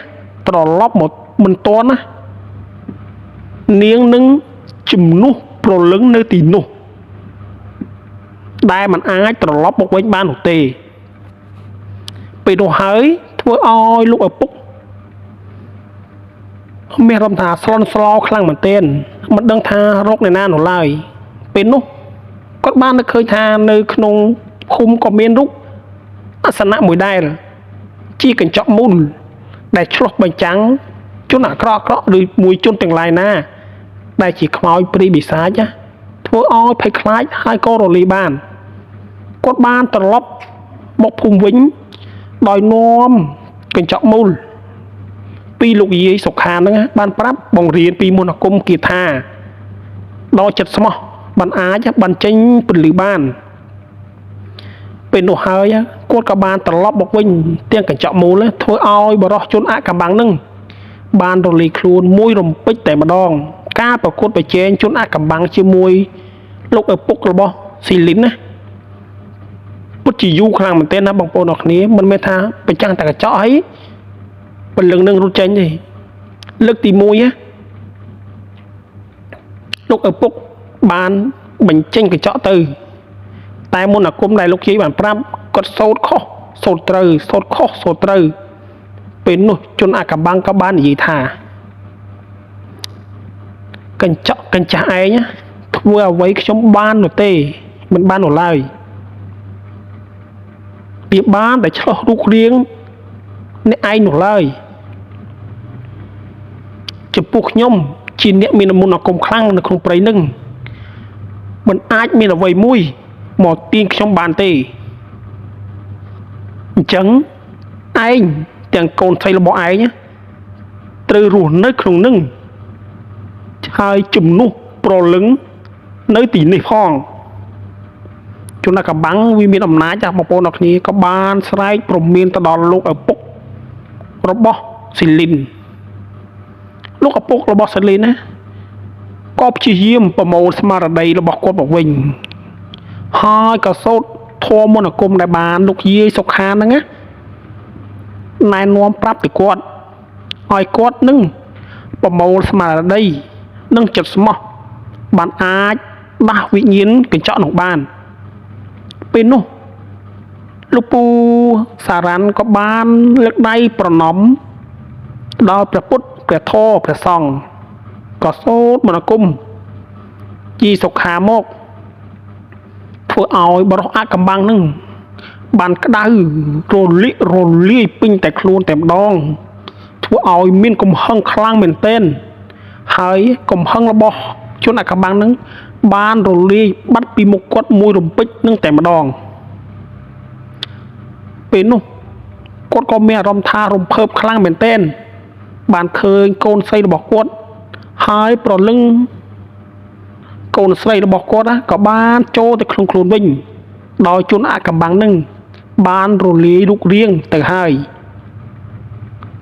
A: ត្រឡប់មកមិនទាន់ណានាងនឹងជំនួសប្រលឹងនៅទីនោះដែលมันអាចត្រឡប់មកវិញបាននោះទេពេលនោះហើយធ្វើឲ្យលោកឪពុកមានអារម្មណ៍ថាស្លន់ស្លោខ្លាំងមែនទែនមិនដឹងថារោគអ្នកណានោះឡើយពេលនោះគាត់បាននឹកឃើញថានៅក្នុងភូមិក៏មានរូបអាសនៈមួយដែរជាកញ្ចក់មូលដែលឆ្លុះបញ្ចាំងជនអាក្រក់ឬមួយជនទាំងឡាយណាដែលជាខ្មោចព្រាយបិសាចធ្វើឲ្យភ័យខ្លាចហើយក៏រលាយបានគាត់បានត្រឡប់មកភូមិវិញដោយនាំកញ្ចក់មូលពីលោកយាយសុខាហ្នឹងបានប្រាប់បង្រៀនពីមន្តអាគមគាថាដល់ចិត្តស្មោះបានអាចបានចេញពន្លឺបានពេលនោះហើយគាត់ក៏បានត្រឡប់មកវិញទាំងកញ្ចក់មូលធ្វើឲ្យបរោះជនអកំបាំងហ្នឹងបានរលាយខ្លួនមួយរំពេចតែម្ដងការប្រកួតប្រជែងជនអកំបាំងជាមួយលោកឪពុករបស់ស៊ីលីនណាពិតជាយូរខ្លាំងមែនទែនណាបងប្អូនអរគ្នាមិនមែនថាប្រចាំងតែកញ្ចក់ហើយពលឹងនឹងរត់ចេញទេលើកទី1ណាលោកឪពុកបានបញ្ចេញកញ្ចក់ទៅតែមន្តអាគមដែលលោកយាយបានប្រាប់គាត់សូត្រខុសសូត្រត្រូវសូត្រខុសសូត្រត្រូវពេលនោះជនអាកំបាំងក៏បាននិយាយថាកញ្ចក់កញ្ចាស់ឯងធ្វើអ្វីខ្ញុំបាននោះទេមិនបាននោះឡើយវាបានតែឆ្លោះរូបរាងអ្នកឯងនោះឡើយចំពោះខ្ញុំជាអ្នកមានមន្តអាគមខ្លាំងនៅក្នុងព្រៃនឹងមិនអាចមានអ្វីមួយមកទាញខ្ញុំបានទេអញ្ចឹងឯងទាំងកូនស្រីរបស់ឯងត្រូវរស់នៅក្នុងនឹងហើយជំនួសប្រលឹងនៅទីនេះផងជនអាកំបាំងវាមានអំណាចចាស់បងប្អូនអរគ្នាក៏បានស្រែកព្រមានទៅដល់លោកឪពុករបស់ស៊ីលីនលោកឪពុករបស់ស៊ីលីនណាក៏ព្យាយាមប្រមូលស្មារតីរបស់គាត់មកវិញហើយក៏សូត្រ ធម៌មន្តអាគមដែលបានលោកយាយសុខាហ្នឹងណាណែនាំប្រាប់ទៅគាត់ឲ្យគាត់នឹងប្រមូលស្មារតីនិងចិត្តស្មោះបានអាចដាស់វិញ្ញាណកញ្ចក់នោះបានពេលនោះលោកពូសារ៉ាន់ក៏បានលើកដៃប្រណម្យដល់ព្រះពុទ្ធព្រះធម៌ព្រះសង្ឃក៏សូត្រមន្តអាគមជីសុខាមកធ្វើឲ្យបរិសអកំបាំងនឹងបានក្តៅរលាករលាយពេញតែខ្លួនតែម្ដងធ្វើឲ្យមានកំហឹងខ្លាំងមែនទែនហើយកំហឹងរបស់ជនអកំបាំងនឹងបានរលាយបាត់ពីមុខគាត់មួយរំពេចនឹងតែម្ដងពេលនោះគាត់ក៏មានអារម្មណ៍ថារំភើបខ្លាំងមែនទែនបានឃើញកូនស្រីរបស់គាត់ហើយប្រលឹងកូនស្រីរបស់គាត់ក៏បានចូលទៅក្នុងខ្លួនវិញដោយជនអកំបាំងនឹងបានរលាយរូបរាងទៅហើយ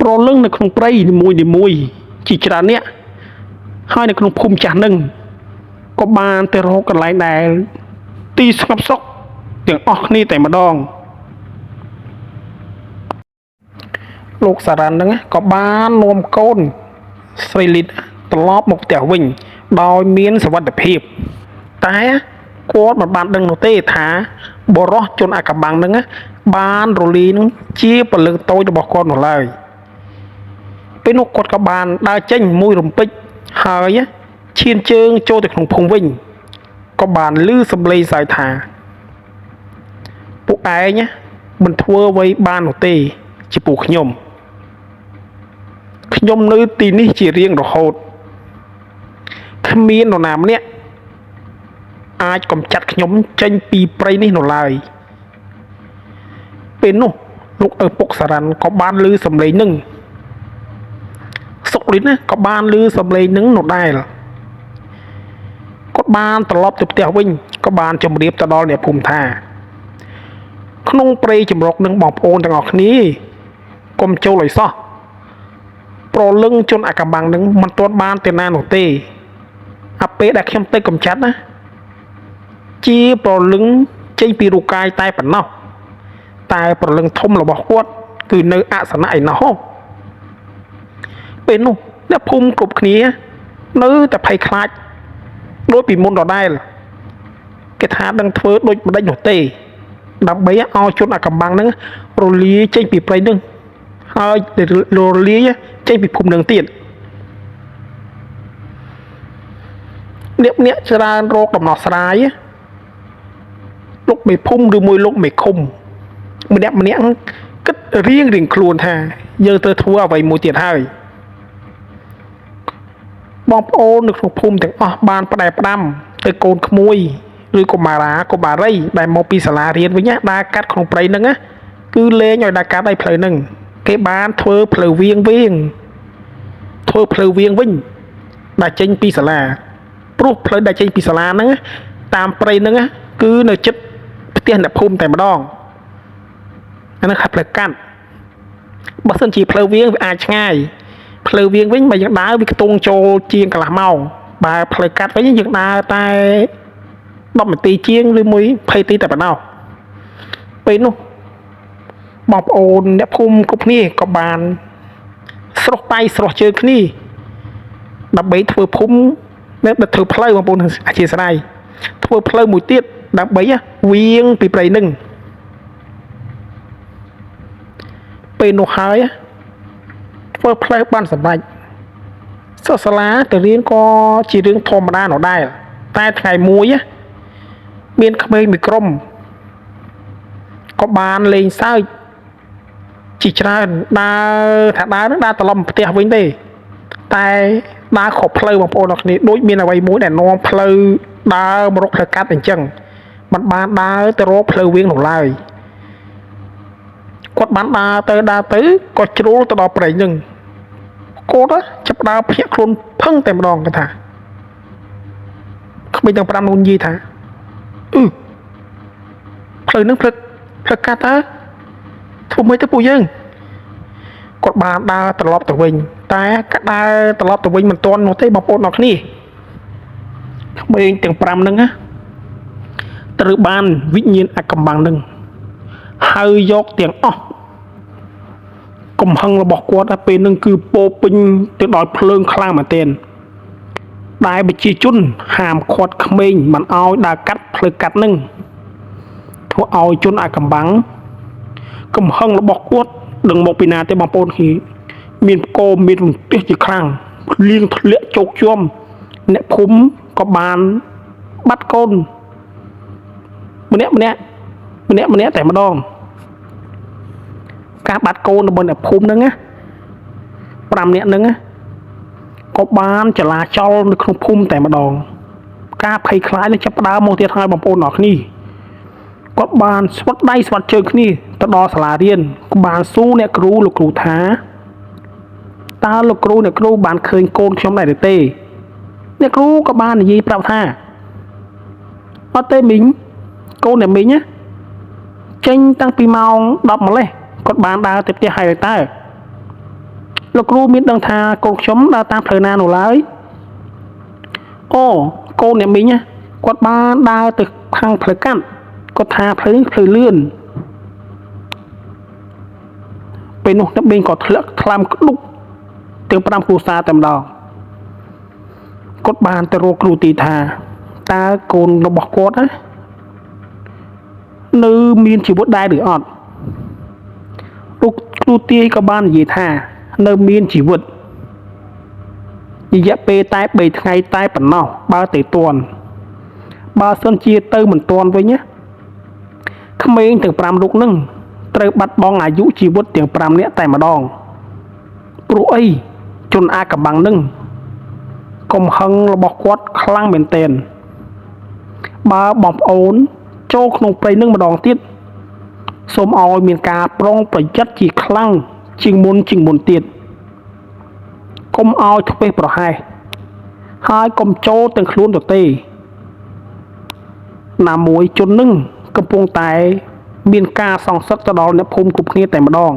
A: ប្រលឹងនៅក្នុងព្រៃនីមួយៗជាច្រើនអ្នកហើយនៅក្នុងភូមិចាស់នឹងក៏បានទៅរកកន្លែងដែលទីស្ងប់សុខទាំងអស់គ្នាតែម្ដងលោកសារ៉ាន់នឹងក៏បាននាំកូនស្រីលីតត្រឡប់មកផ្ទះវិញដោយមានសុវត្ថិភាពតែគាត់មិនបានដឹងនោះទេថាបុរសជនអកំបាំងនឹងបានរលាយនឹងជាពលឹងតូចរបស់គាត់នោះឡើយពេលនោះគាត់ក៏បានដើរចេញមួយរំពេចហើយឈានជើងចូលទៅក្នុងភូមិវិញក៏បានឮសំឡេងសើចថាពួកឯងមិនធ្វើអ្វីបាននោះទេចំពោះខ្ញុំខ្ញុំនៅទីនេះជារៀងរហូតគ្មាននរណាម្នាក់អាចកម្ចាត់ខ្ញុំចេញពីព្រៃនេះនោះឡើយពេលនោះលោកឪពុកសារ៉ាន់ក៏បានឮសំឡេងនឹងសុកលីនក៏បានឮសំឡេងនឹងនោះដែរគាត់បានត្រឡប់ទៅផ្ទះវិញក៏បានជម្រាបទៅដល់អ្នកភូមិថាក្នុងព្រៃជំរកនឹងបងប្អូនទាំងអស់គ្នាកុំចូលឲ្យសោះប្រលឹងជនអកំបាំងនឹងមិនទាន់បានទៅណានោះទេអាពេលដែលខ្ញុំទៅកំចាត់ណាជាប្រលឹងចេញពីរូបកាយតែប៉ុណ្ណោះតែប្រលឹងធំរបស់គាត់គឺនៅអសនៈឯណោះពេលនោះអ្នកភូមិគ្រប់គ្នានៅតែភ័យខ្លាចដូចពីមុនដដែលគេថាដឹងធ្វើដូចម្ដេចនោះទេដើម្បីឲ្យជនអកំបាំងហ្នឹងរលាយចេញពីព្រៃហ្នឹងហើយរលាយចេញពីភូមិហ្នឹងទៀតអ្នកច្រើនរកដំណោះស្រាយលោកមេភូមិឬមួយលោកមេឃុំម្នាក់គិតរៀងខ្លួនថាយើងត្រូវធ្វើអ្វីមួយទៀតហើយបងប្អូននៅក្នុងភូមិទាំងអស់បានផ្ដែផ្ដាំទៅកូនក្មួយឬកុមារាកុមារីដែលមកពីសាលារៀនវិញណាដើរកាត់ក្នុងព្រៃហ្នឹងណាគឺលែងឲ្យដើរកាត់ឲ្យផ្លូវហ្នឹងគេបានធ្វើផ្លូវវៀងធ្វើផ្លូវវៀងវិញដែលចេញពីសាលាព្រោះផ្លូវដែលចេញពីសាលាហ្នឹងតាមព្រៃហ្នឹងគឺនៅជិតផ្ទះអ្នកភូមិតែម្ដងអាហ្នឹងហៅផ្លូវកាត់បើសិនជាផ្លូវវៀងវាអាចឆ្ងាយផ្លូវវៀងវិញបើយើងដើរវាខ្ទង់ចូលជាងកន្លះម៉ោងបើផ្លូវកាត់វិញយើងដើរតែ10នាទីជាងឬមួយ20នាទីតែប៉ុណ្ណោះពេលនោះបងប្អូនអ្នកភូមិគ្រប់គ្នាក៏បានស្រស់ដៃស្រស់ជើងគ្នាដើម្បីធ្វើភូមិនៅធ្វើផ្លូវបងប្អូនអធិស្ឋានធ្វើផ្លូវមួយទៀតដើម្បីវៀងពីព្រៃនឹងពេលនោះហើយធ្វើផ្លូវបានសម្រេចសិស្សសាលាទៅរៀនក៏ជារឿងធម្មតានោះដែរតែថ្ងៃមួយមានក្មេងមួយក្រុមក៏បានលេងសើចជាច្រើនដើរថាដើរនឹងដើរត្រឡប់ផ្ទះវិញទេតែដើរខុសផ្លូវបងប្អូនអរគ្នាដូចមានអ្វីមួយដែលនាំផ្លូវដើរមករកផ្លូវកាត់អញ្ចឹងมันបានដើរទៅរកផ្លូវវៀងនោះឡើយគាត់បានដើរទៅក៏ជ្រុលទៅដល់ព្រៃនឹងគាត់ចាប់ដើរភ្ញាក់ខ្លួនផឹងតែម្ដងគាត់ថាក្មេងទាំង5នោះនិយាយថាអឺផ្លូវនឹងផ្លូវកាត់តើធ្វើម៉េចទៅពួកយើងគាត់បានដើរត្រឡប់ទៅវិញតែក៏ដើរត្រឡប់ទៅវិញមិនទាន់នោះទេបងប្អូនអរគ្នាក្មេងទាំង5ហ្នឹងណា ត្រូវបានវិញ្ញាណអាកំបាំងនឹងហៅយកទាំងអស់កំហឹងរបស់គាត់ពេលនឹងគឺពោពេញទៅដោយភ្លើងខ្លាំងមែនទែនដែលប្រជាជនហាមឃាត់ក្មេងមិនឲ្យដើរកាត់ផ្លូវកាត់នឹងធ្វើឲ្យជនអាកំបាំងកំហឹងរបស់គាត់ដឹងមកពីណាទេបងប្អូនគ្នាមានផ្គរមានរន្ទះជាខ្លាំងភ្លៀងធ្លាក់ជោកជាំអ្នកភូមិក៏បានបាត់កូនម្នាក់ម្នាក់ម្នាក់ម្នាក់តែម្ដងការបាត់កូនរបស់អ្នកភូមិហ្នឹងណា5នាក់ហ្នឹងណាក៏បានចលាចលនៅក្នុងភូមិតែម្ដងការភ័យខ្លាចនឹងចាប់ផ្ដើមមកទៀតហើយបងប្អូនអរគ្នាគាត់បានស្វិតដៃស្វិតជើងគ្នាទៅដល់សាលារៀនក៏បានសួរអ្នកគ្រូលោកគ្រូថាតើលោកគ្រូអ្នកគ្រូបានឃើញកូនខ្ញុំដែរឬទេអ្នកគ្រូក៏បាននិយាយប្រាប់ថាអត់ទេមីងកូនអ្នកមីងណាចេញតាំងពីម៉ោង10ម្លេះគាត់បានដើរទៅផ្ទះហើយតើលោកគ្រូមានដឹងថាកូនខ្ញុំដើរតាមផ្លូវណានោះឡើយអូកូនអ្នកមីងណាគាត់បានដើរទៅខាងផ្លូវកាត់គាត់ថាផ្លូវនេះផ្លូវលឿនពេលនោះអ្នកមីងក៏ធ្លាក់ថ្លើមក្ដុកទាំង5គ្រួសារតែម្ដងគាត់បានទៅរកគ្រូទីថាតើកូនរបស់គាត់ណានៅមានជីវិតដែរឬអត់លោកគ្រូទាយក៏បាននិយាយថានៅមានជីវិតរយៈពេលតែ3ថ្ងៃតែប៉ុណ្ណោះបើទៅទាន់បើសិនជាទៅមិនទាន់វិញណាក្មេងទាំង5រូបនឹងត្រូវបាត់បង់អាយុជីវិតទាំង5នាក់តែម្ដងព្រោះអីជនអាកំបាំងនឹងកំហឹងរបស់គាត់ខ្លាំងមែនទែនបើបងប្អូនចូលក្នុងព្រៃនឹងម្ដងទៀតសូមឲ្យមានការប្រុងប្រយ័ត្នជាខ្លាំងជាងមុនទៀតកុំឲ្យធ្វេសប្រហែសហើយកុំចូលទាំងខ្លួនទៅទេណាមួយជននឹងកំពុងតែមានការសងសឹកទៅដល់អ្នកភូមិគ្រប់គ្នាតែម្ដង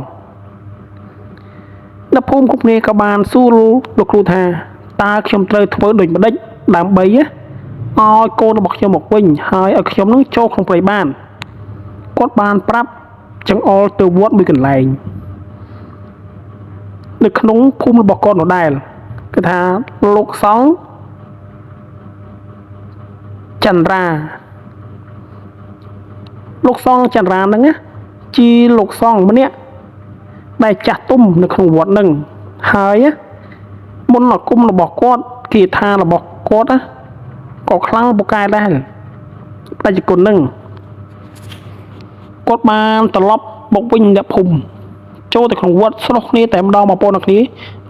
A: អ្នកភូមិគ្រប់គ្នាក៏បានសួរលោកគ្រូថាតើខ្ញុំត្រូវធ្វើដូចម្ដេចដើម្បីឲ្យកូនរបស់ខ្ញុំមកវិញហើយឲ្យខ្ញុំនឹងចូលក្នុងព្រៃបានគាត់បានប្រាប់ចង្អុលទៅវត្តមួយកន្លែងនៅក្នុងភូមិរបស់គាត់នោះដែរគឺថាលោកសង្ឃចន្ទ្រាលោកសង្ឃចន្ទ្រាហ្នឹងណាជាលោកសង្ឃម្នាក់ដែលចាស់ទុំនៅក្នុងវត្តហ្នឹងហើយមន្តអាគមរបស់គាត់គាថារបស់គាត់ណាក៏ខ្លាំងពូកែដែរបច្ចុប្បន្នហ្នឹងគាត់បានត្រឡប់មកវិញអ្នកភូមិចូលទៅក្នុងវត្តស្រុះគ្នាតែម្ដងបងប្អូនអរគ្នា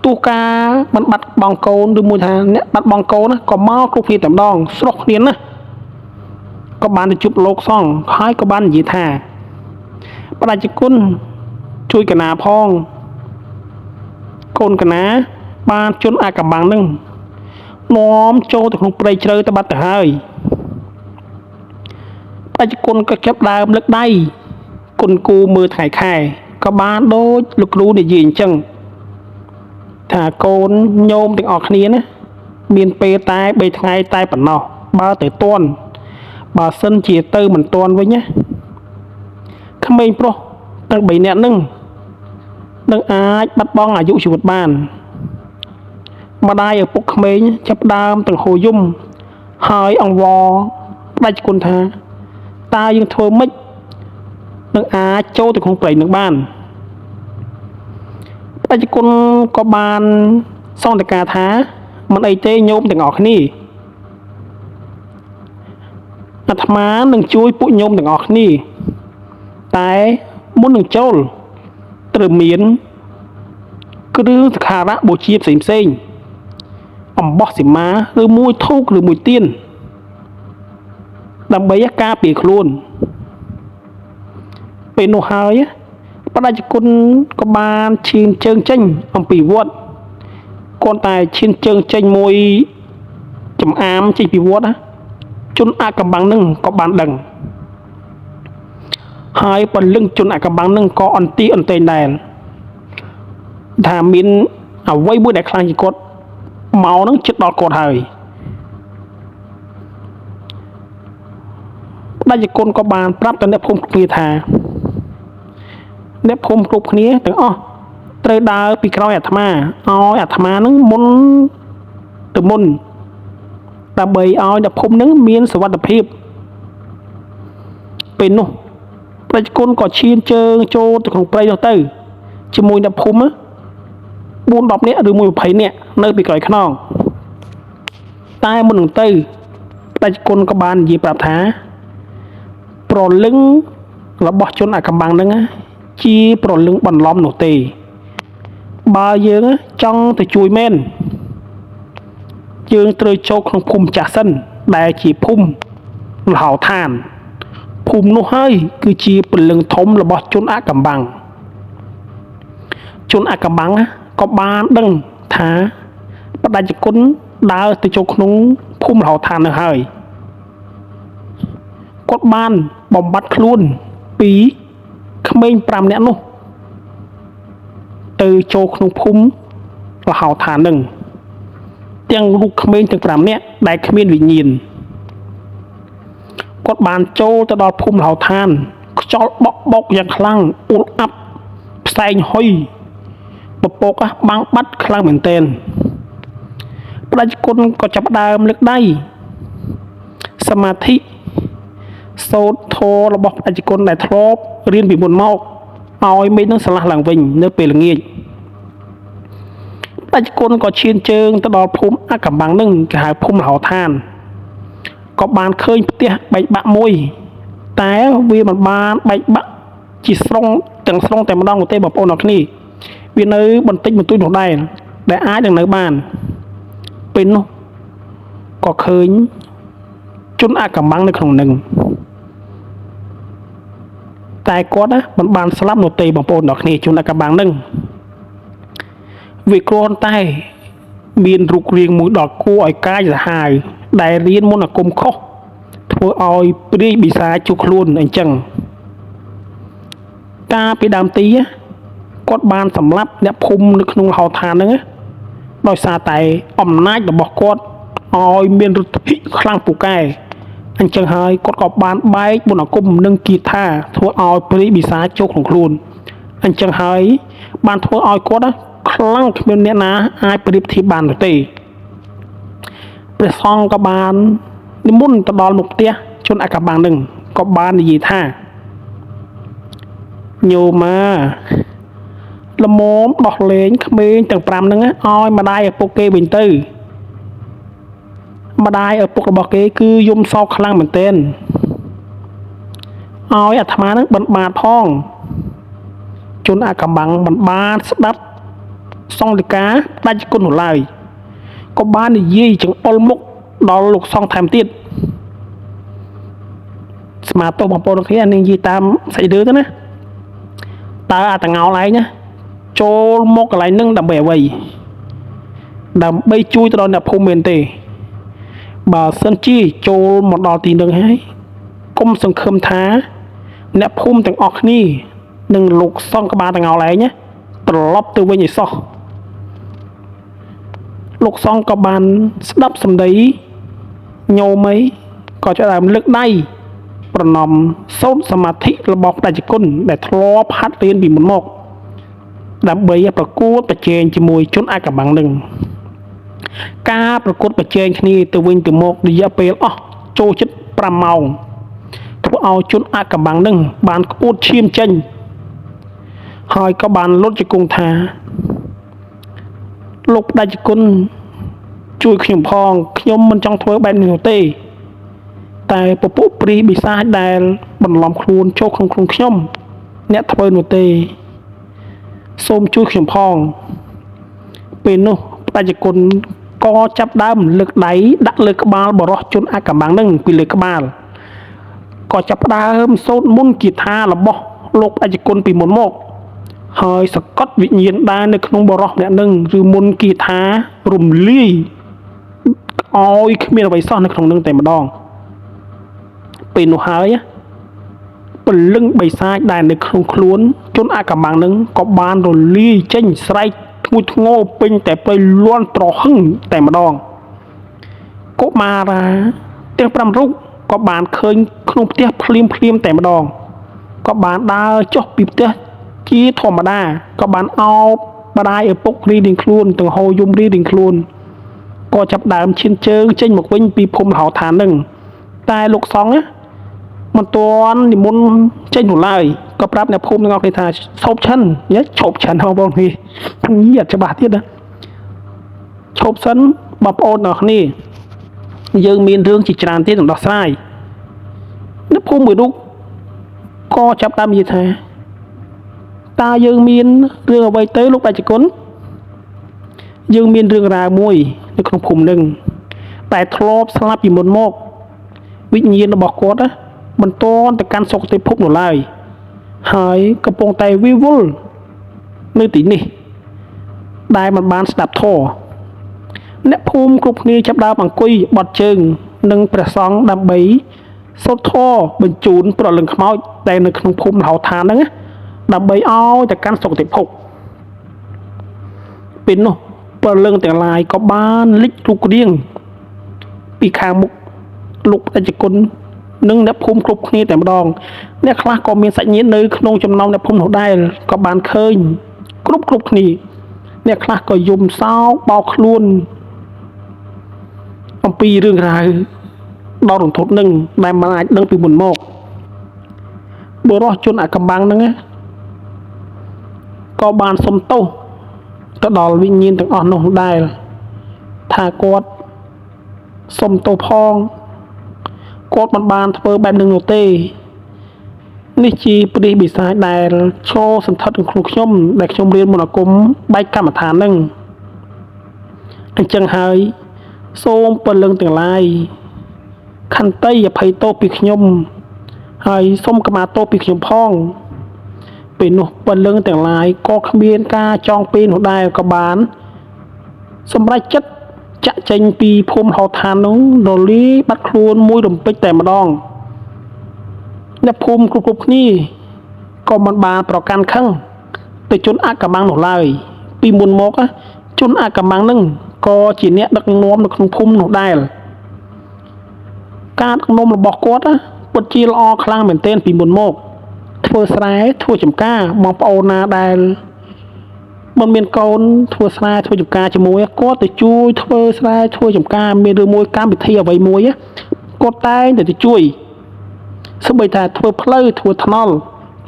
A: ទោះការមិនបាត់បង់កូនឬមួយថាអ្នកបាត់បង់កូនណាក៏មកគ្រប់គ្នាតែម្ដងស្រុះគ្នាណាក៏បានទៅជួបលោកសង្ឃហើយក៏បាននិយាយថាបដិជគុណជួយកណាផងកូនកណាបានជន់អាកំបាំងនឹងនាំចូលទៅក្នុងព្រៃជ្រៅទៅបាត់ទៅហើយបដិជគុណក៏ចាប់ដើមលើកដៃគុណគូមើលថ្ងៃខែក៏បានដូចលោកគ្រូនិយាយអញ្ចឹងថាកូនញោមទាំងអស់គ្នាណាមានពេលតែ3ថ្ងៃតែប៉ុណ្ណោះបើទៅទាន់បើសិនជាទៅមិនទាន់វិញណាក្មេងប្រុសទាំង3នាក់នឹងនឹងអាចបាត់បង់អាយុជីវិតបានម្ដាយឪពុកក្មេងចាប់ដើមទាំងហូរយំហើយអង្វរបដិគុណថាតើយើងធ្វើម៉េចនឹងអាចចូលទៅក្នុងព្រៃនឹងបានបដិគុណក៏បានសន្តិការថាមិនអីទេញោមទាំងអស់គ្នាអាត្មានឹងជួយពួកញោមទាំងអស់គ្នាតែមុននឹងចូលត្រូវមានគ្រឿងសក្ការៈបូជាផ្សេងផ្សេងអំបោះសីមាឬមួយធូបឬមួយទៀនដើម្បីការពារខ្លួនពេលនោះហើយបដិជគុណក៏បានឈានជើងចេញអំពីវត្តគាត់តែឈានជើងចេញមួយចំអាមចេញពីវត្តណាជនអាកំបាំងនឹងក៏បានដឹងហើយពលឹងជនអាកំបាំងនឹងក៏អន្ទីអន្ទែងដែរថាមានអ្វីមួយដែលខ្លាំងជាងគាត់មកនឹងចិត្តដល់គាត់ហើយ ផ្ដេចគុណក៏បានប្រាប់ទៅអ្នកភូមិគ្រប់គ្នាថាអ្នកភូមិគ្រប់គ្នាទាំងអស់ត្រូវដើរពីក្រោយអាត្មាឲ្យអាត្មានឹងមុនទៅមុនដើម្បីឲ្យអ្នកភូមិនឹងមានសុវត្ថិភាពពេលនោះផ្ដេចគុណក៏ឈានជើងចូលទៅក្នុងព្រៃនោះទៅជាមួយអ្នកភូមិ4 10នាក់ឬមួយ20នាក់នៅពីក្រោយខ្នងតែមុននឹងទៅផ្ដេចគុណក៏បាននិយាយប្រាប់ថាប្រលឹងរបស់ជនអាកំបាំងហ្នឹងជាប្រលឹងបន្លំនោះទេបើយើងចង់ទៅជួយមែនយើងត្រូវចូលក្នុងភូមិចាស់សិនដែលជាភូមិលហោឋានភូមិនោះហើយគឺជាពលឹងធំរបស់ជនអកំបាំងជនអកំបាំងក៏បានដឹងថាបដិជគុណដើរទៅចូលក្នុងភូមិលហោឋាននោះហើយគាត់បានបំបត្តិខ្លួនពីក្មេង5នាក់នោះទៅចូលក្នុងភូមិលហោឋាននឹងទាំងរូបក្មេងទាំង5នាក់ដែលគ្មានវិញ្ញាណគាត់បានចូលទៅដល់ភូមិលហោឋានខ្យល់បក់បោកយ៉ាងខ្លាំងអ៊ូលអាប់ផ្សែងហុយពពកបាំងបាត់ខ្លាំងមែនទែនផ្ដេចគុណក៏ចាប់ផ្ដើមលើកដៃសមាធិសូត្រធម៌របស់ផ្ដេចគុណដែលធ្លាប់រៀនពីមុនមកឲ្យមេឃនឹងឆ្លាស់ឡើងវិញនៅពេលល្ងាចផ្ដេចគុណក៏ឈានជើងទៅដល់ភូមិអកំបាំងនឹងគេហៅភូមិលហោឋានក៏បានឃើញផ្ទះបែកបាក់មួយតែវាមិនបានបែកបាក់ជាស្រុងទាំងស្រុងតែម្ដងនោះទេបងប្អូនអរគ្នាវានៅបន្តិចបន្តួចនោះដែរដែលអាចនឹងនៅបានពេលនោះក៏ឃើញជនអកំបាំងនៅក្នុងនឹងតែគាត់ណាមិនបានស្លាប់នោះទេបងប្អូនអរគ្នាជនអកំបាំងនឹងវាគ្រាន់តែមានរូបរាងមួយដ៏គួរឲ្យកាចសាហាវដែលរៀនមន្តអាគមខុសធ្វើឲ្យព្រាយបិសាជួខ្លួនអញ្ចឹងកាលពីដើមទីគាត់បានសម្លាប់អ្នកភូមិនៅក្នុងលហោឋានហ្នឹងដោយសារតែអំណាចរបស់គាត់ឲ្យមានឫទ្ធិខ្លាំងពូកែអញ្ចឹងហើយគាត់ក៏បានបែកបុណ្យអាគមនិងគាថាធ្វើឲ្យព្រាយបិសាចូលក្នុងខ្លួនអញ្ចឹងហើយបានធ្វើឲ្យគាត់ខ្លាំងគ្មានអ្នកណាអាចប្រៀបធៀបបាននោះទេព្រះសង្ឃក៏បាននិមន្តទៅដល់មុខផ្ទះជនអកបាំងនឹងក៏បាននិយាយថាញោមាល្មមដោះលែងក្មេងទាំង5ហ្នឹងឲ្យម្ដាយឪពុកគេវិញទៅម្ដាយឪពុករបស់គេគឺយំសោកខ្លាំងមែនទែនឲ្យអាត្មានឹងបិណ្ឌបាតផងជនអកំបាំងមិនបានស្ដាប់សង្ឃលិកាផ្ដាច់គុណនោះឡើយក៏បាននិយាយចង្អុលមុខដល់លោកសង្ឃថែមទៀតស្មាទោសបងប្អូនគ្នានេះនិយាយតាមសាច់រឿងទៅណាតើអាតងោលឯងណាចូលមកកន្លែងនឹងដើម្បីអ្វីដើម្បីជួយទៅដល់អ្នកភូមិមែនទេបើសិនជាចូលមកដល់ទីនឹងហើយគុំសង្ឃឹមថាអ្នកភូមិទាំងអស់គ្នានិងលោកសង្ឃក្បាលតងោលឯងណាត្រឡប់ទៅវិញឲ្យសោះលោកសង្ឃក៏បានស្ដាប់សម្ដីញោមីក៏ចាប់ដើមលើកដៃប្រណម្យសូត្រសមាធិរបស់ផ្ដេចគុណដែលធ្លាប់ហាត់រៀនពីមុនមកដើម្បីប្រកួតប្រជែងជាមួយជនអកបាំងនឹងការប្រកួតប្រជែងគ្នាទៅវិញទៅមករយៈពេលអស់ចូលជិត5ម៉ោងធ្វើឲ្យជនអកបាំងនឹងបានក្អួតឈាមចេញហើយក៏បានលុតជង្គង់ថាលោកផ្ដេចគុណជួយខ្ញុំផងខ្ញុំមិនចង់ធ្វើបែបនេះនោះទេតែពពួកព្រាយបិសាចដែលបន្លំខ្លួនចូលក្នុងខ្លួនខ្ញុំអ្នកធ្វើនោះទេសូមជួយខ្ញុំផងពេលនោះផ្ដេចគុណក៏ចាប់ដើមលើកដៃដាក់លើក្បាលបរោះជនអកំបាំងនឹងពីលើក្បាលក៏ចាប់ផ្ដើមសូត្រមន្តគាថារបស់លោកផ្ដេចគុណពីមុនមកហើយសកត់វិញ្ញាណដែរនៅក្នុងបរោះម្នាក់នឹងឬមន្តគាថារំលាយឲ្យគ្មានអ្វីសោះនៅក្នុងនឹងតែម្ដងពេលនោះហើយពលឹងបិសាចដែលនៅក្នុងខ្លួនជនអកំបាំងនឹងក៏បានរលាយចេញស្រែកធ្ងន់ធ្ងរពេញតែព្រៃលាន់ត្រហឹងតែម្ដងកុមារាទាំង5រូប ក៏បានឃើញក្នុងផ្ទះភ្លាមភ្លាមតែម្ដងក៏បានដើរចុះពីផ្ទះជាធម្មតាក៏បានអោបម្ដាយឪពុករៀងៗខ្លួនទាំងហូរយំរៀងៗខ្លួនក៏ចាប់ដើមឈានជើងចេញមកវិញពីភូមិលហោឋាននឹងតែលោកសង្ឃណាមិនទាន់និមន្តចេញនោះឡើយក៏ប្រាប់អ្នកភូមិទាំងអស់គ្នាថាឈប់ឆិនញ៉េឈប់ឆិនបងប្អូនគ្នាញាត់ច្បាស់ទៀតណាឈប់សិនបងប្អូនទាំងអស់គ្នាយើងមានរឿងជាច្រើនទៀតនឹងដោះស្រាយអ្នកភូមិមួយរូបក៏ចាប់ដើមនិយាយថាតើយើងមានរឿងអ្វីទៅលោកបច្ចគុណយើងមានរឿងរ៉ាវមួយនៅក្នុងភូមិនឹងតែធ្លាប់ស្លាប់ពីមុនមកវិញ្ញាណរបស់គាត់ណាមិនទាន់ទៅកាន់សុគតិភពនោះឡើយហើយកំពុងតែវិវល់នៅទីនេះដែលមិនបានស្ដាប់ធម៌អ្នកភូមិគ្រប់គ្នាចាប់ដើមអង្គុយបត់ជើងនិងព្រះសង្ឃដើម្បីសូត្រធម៌បញ្ជូនប្រលឹងខ្មោចដែលនៅក្នុងភូមិលហោឋានហ្នឹងណាដើម្បីឲ្យទៅកាន់សុគតិភពពេលនោះប្រលឹងទាំងឡាយក៏បានលិចរូបរាងពីខាងមុខលោកបច្ចគុណនិងអ្នកភូមិគ្រប់គ្នាតែម្ដងអ្នកខ្លះក៏មានសាច់ញាតិនៅក្នុងចំណោមអ្នកភូមិនោះដែរក៏បានឃើញគ្រប់គ្នាអ្នកខ្លះក៏យំសោកបោកខ្លួនអំពីរឿងរ៉ាវដ៏រន្ធត់នឹងដែលមិនអាចដឹងពីមុនមកបុរសជនអកំបាំងហ្នឹងណាក៏បានសុំទោសទៅដល់វិញ្ញាណទាំងអស់នោះដែរថាគាត់សុំទោសផងគាត់មិនបានធ្វើបែបនឹងនោះទេនេះជាព្រះបិសាចដែលឈរសន្ធិដ្ឋក្នុងខ្លួនខ្ញុំដែលខ្ញុំរៀនមន្តអាគមបែកកម្មដ្ឋានហ្នឹងអញ្ចឹងហើយសូមពលឹងទាំងឡាយខន្តីអភ័យទោសពីខ្ញុំហើយសូមកម្មាទោសពីខ្ញុំផងពេលនោះពលឹងទាំងឡាយក៏គ្មានការចងពេលនោះដែរក៏បានសម្រេចចិត្តចាក់ចេញពីភូមិហោឋាននោះរលាយបាត់ខ្លួនមួយរំពេចតែម្ដងអ្នកភូមិគ្រប់គ្នាក៏មិនបានប្រកាន់ខឹងទៅជនអកម្មនោះឡើយពីមុនមកជនអកម្មនឹងក៏ជាអ្នកដឹកនាំនៅក្នុងភូមិនោះដែរការដឹកនាំរបស់គាត់ពិតជាល្អខ្លាំងមែនទែនពីមុនមកធ្វើស្រែធ្វើចំការបងប្អូនណាដែលមិនមានកូនធ្វើស្រែធ្វើចំការជាមួយគាត់ទៅជួយធ្វើស្រែធ្វើចំការមានរឿងមួយកម្មវិធីអ្វីមួយគាត់តែងតែទៅជួយសូម្បីតែធ្វើផ្លូវធ្វើថ្នល់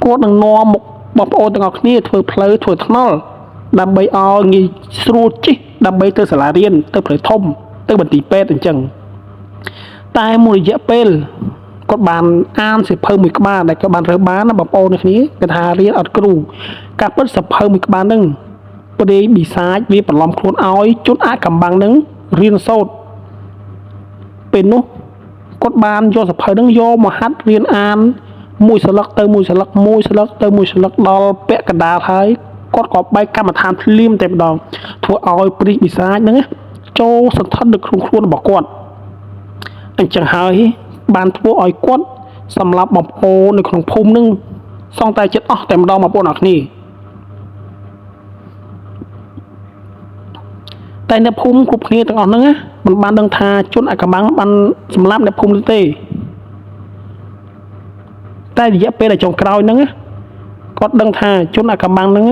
A: គាត់នឹងនាំមកបងប្អូនទាំងអស់គ្នាធ្វើផ្លូវធ្វើថ្នល់ដើម្បីឲ្យងាយស្រួលជិះដើម្បីទៅសាលារៀនទៅផ្លូវធំទៅមន្ទីរពេទ្យអញ្ចឹងតែមួយរយៈពេលគាត់បានអានសៀវភៅមួយក្បាលដែលគាត់បានរើសបានណាបងប្អូននេះគ្នាគេថារៀនអត់គ្រូការពិតសៀវភៅមួយក្បាលហ្នឹងព្រាយបិសាចវាបន្លំខ្លួនឲ្យជនអកំបាំងហ្នឹងរៀនសូត្រពេលនោះគាត់បានយកសៀវភៅហ្នឹងយកមកហាត់រៀនអានមួយស្លឹកទៅមួយស្លឹកមួយស្លឹកទៅមួយស្លឹកដល់ពាក់កណ្ដាលហើយគាត់ក៏បែកកម្មដ្ឋានភ្លាមតែម្ដងធ្វើឲ្យព្រាយបិសាចហ្នឹងចូលសន្ធិដ្ឋនៅក្នុងខ្លួនរបស់គាត់អញ្ចឹងហើយបានធ្វើឲ្យគាត់សម្លាប់បងប្អូននៅក្នុងភូមិនឹងសងតែចិត្តអស់តែម្ដងបងប្អូនអរគ្នាតែអ្នកភូមិគ្រប់គ្នាទាំងអស់ហ្នឹងណាមិនបានដឹងថាជនអកម្មបានសម្លាប់អ្នកភូមិនោះទេតែរយៈពេលដែលចុងក្រោយហ្នឹងណាគាត់ដឹងថាជនអកម្មហ្នឹង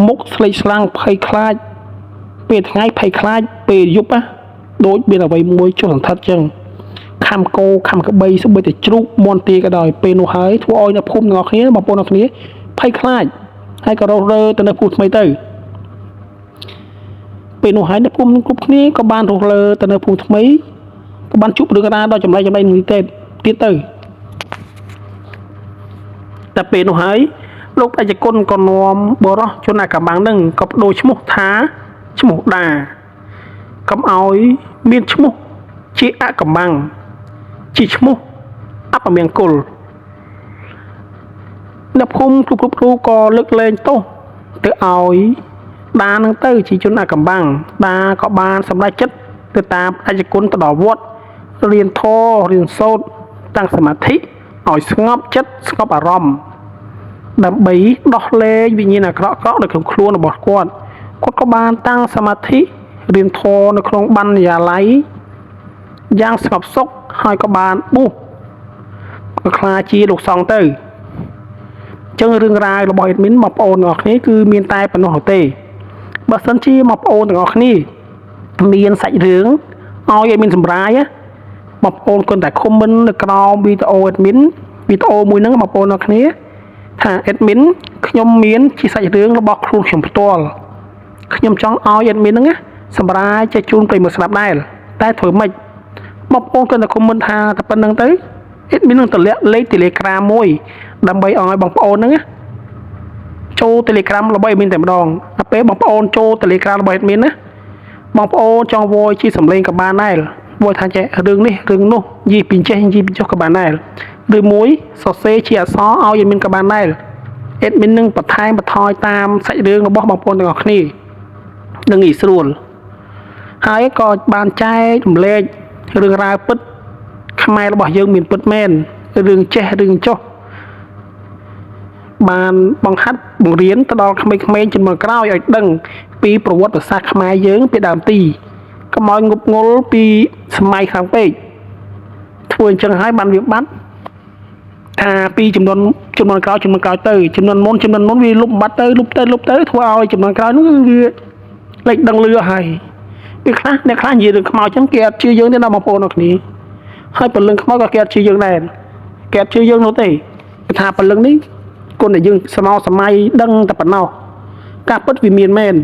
A: មុខស្លេកស្លាំងភ័យខ្លាចពេលថ្ងៃភ័យខ្លាចពេលយប់ណាដូចមានអ្វីមួយចុះសន្ធិដ្ឋចឹងខំគោខំក្បីសូម្បីតែជ្រូកមន់ទាក៏ដោយពេលនោះហើយធ្វើឲ្យអ្នកភូមិទាំងអស់គ្នាបងប្អូនទាំងអស់គ្នាភ័យខ្លាចហើយក៏រស់រើទៅនៅភូមិថ្មីទៅពេលនោះហើយអ្នកភូមិគ្រប់គ្នាក៏បានរស់លើទៅនៅភូមិថ្មីក៏បានជួបរឿងរ៉ាវដ៏ចម្លែកចម្លែកនេះទៀតទៅតែពេលនោះហើយលោកបច្ចគុណក៏នាំបរោះជនអកម្មនឹងក៏បដូរឈ្មោះថាឈ្មោះដាកុំឲ្យមានឈ្មោះជាអកម្មជាឈ្មោះអពមង្គលអ្នកភូមិគ្រប់រូបក៏លើកលែងទោសទៅឲ្យដានឹងទៅជាជនអកម្មដាក៏បានសម្រេចចិត្តទៅតាមអច្ចគុណទៅដល់វត្តរៀនធម៌រៀនសូត្រតាំងសមាធិឲ្យស្ងប់ចិត្តស្ងប់អារម្មណ៍ដើម្បីដោះលែងវិញ្ញាណអាក្រក់ៗនៅក្នុងខ្លួនរបស់គាត់គាត់ក៏បានតាំងសមាធិរៀនធម៌នៅក្នុងបណ្ណាល័យយ៉ាងស្ងប់សុខ ហើយក៏បានបួសក៏ក្លាយជាលោកសង្ឃទៅចឹងរឿងរ៉ាវរបស់ admin បងប្អូនទាំងអស់គ្នាគឺមានតែប៉ុណ្ណោះទេបើសិនជាបងប្អូនទាំងអស់គ្នាមានសាច់រឿងឲ្យ admin សម្រាយណាបងប្អូនគ្រាន់តែ comment នៅក្រោមវីដេអូ admin វីដេអូមួយហ្នឹងបងប្អូនទាំងអស់គ្នាថា admin ខ្ញុំមានជាសាច់រឿងរបស់ខ្លួនខ្ញុំផ្ទាល់ខ្ញុំចង់ឲ្យ admin ហ្នឹងណាសម្រាយចេះជូនប្រិយមិត្តស្ដាប់ដែរតែធ្វើម៉េចបងប្អូនគ្រាន់តែ comment ថាតែប៉ុណ្្នឹងទៅ admin នឹងតម្លាក់លេខ Telegram មួយដើម្បីឲ្យបងប្អូនហ្នឹងណាចូល Telegram របស់ admin តែម្ដងដល់ពេលបងប្អូនចូល Telegram របស់ admin ណាបងប្អូនចង់ voice ជាសំឡេងក៏បានដែរ voice ថាចេះរឿងនេះរឿងនោះនិយាយពីចេះនិយាយពីចុះក៏បានដែរឬមួយសរសេរជាអក្សរឲ្យ admin ក៏បានដែរ admin នឹងបន្ថែមបន្ថយតាមសាច់រឿងរបស់បងប្អូនទាំងអស់គ្នានឹងងាយស្រួលហើយក៏បានចែករំលែករឿងរ៉ាវពិតខ្មែររបស់យើងមានពិតមែនរឿងចេះរឿងចុះបានបង្ហាត់បង្រៀនទៅដល់ក្មេងៗជំនាន់ក្រោយឲ្យដឹងពីប្រវត្តិសាស្ត្រខ្មែរយើងពីដើមទីកុំឲ្យងប់ងល់ពីសម័យខាងពេកធ្វើអញ្ចឹងហើយបានវាបាត់ថាពីចំនួនចំនួនក្រោយចំនួនក្រោយទៅចំនួនមុនចំនួនមុនវាលុបបាត់ទៅលុបទៅលុបទៅធ្វើឲ្យចំនួនក្រោយនោះគឺវាលេចដឹងលឺហើយពេលខ្លះអ្នកខ្លះនិយាយរឿងខ្មោចចឹងគេអត់ជឿយើងទេណាបងប្អូនអរគ្នាហើយព្រលឹងខ្មោចក៏គេអត់ជឿយើងដែរគេអត់ជឿយើងនោះទេគេថាព្រលឹងនេះគុណតែយើងសមោសម័យដឹងតែប៉ុណ្ណោះការពិតវាមានមែន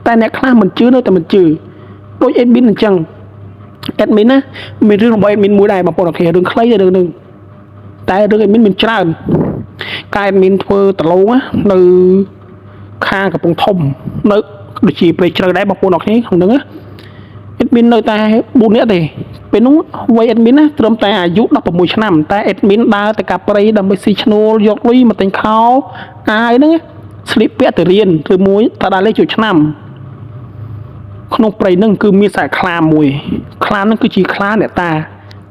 A: តែអ្នកខ្លះមិនជឿនៅតែមិនជឿដូច admin អញ្ចឹង admin ណាមានរឿងរបស់ admin មួយដែរបងប្អូនអរគ្នារឿងខ្លីទេរឿងហ្នឹងតែរឿង admin មានច្រើនកា admin ធ្វើដលងនៅខាងកំពង់ធំនៅដូចជាព្រៃជ្រៅដែរបងប្អូនអរគ្នាក្នុងហ្នឹងណា admin នៅតែ4នាក់ទេពេលនោះវ័យ admin ណាត្រឹមតែអាយុ16ឆ្នាំតែ admin ដើរទៅកាប់ព្រៃដើម្បីស៊ីឈ្នួលយកលុយមកទិញខោអាវហ្នឹងស្លៀកពាក់ទៅរៀនឬមួយតដើរលេងចូលឆ្នាំក្នុងព្រៃហ្នឹងគឺមានសែខ្លាមួយខ្លាហ្នឹងគឺជាខ្លាអ្នកតា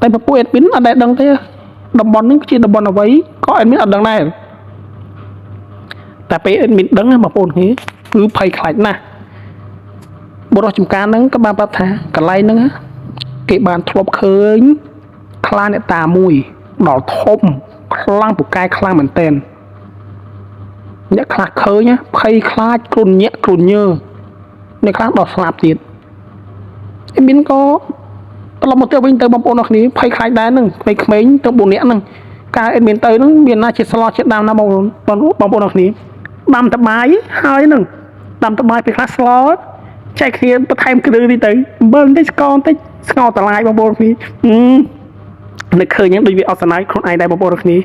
A: តែពពួក admin អត់ដែលដឹងទេតំបន់ហ្នឹងគឺជាតំបន់អ្វីក៏ admin អត់ដឹងដែរតែពេល admin ដឹងណាបងប្អូនគ្នាគឺភ័យខ្លាចណាស់បុរសចំការហ្នឹងក៏បានប្រាប់ថាកន្លែងហ្នឹងគេបានធ្លាប់ឃើញខ្លាអ្នកតាមួយដល់ធំខ្លាំងពូកែខ្លាំងមែនទែនអ្នកខ្លះឃើញភ័យខ្លាចគ្រុនញាក់គ្រុនញើអ្នកខ្លះដល់ស្លាប់ទៀត admin ក៏ត្រឡប់មកផ្ទះវិញទៅបងប្អូនអរគ្នាភ័យខ្លាចដែរហ្នឹងក្មេងៗទៅ4នាក់ហ្នឹងកាល admin ទៅហ្នឹងមានណាជាស្លោជាដើមណាបងប្អូនបងប្អូនអរគ្នាដាំតបាយហើយហ្នឹងដាំតបាយពេលខ្លះស្លោចែកគ្នាបន្ថែមគ្រឿងនេះទៅអំបិលបន្តិចស្ករបន្តិចស្ងោរតឡាយបងប្អូនគ្នានឹកឃើញហ្នឹងដូចវាអត់សណ្ដាយខ្លួនឯងដែរបងប្អូនគ្នា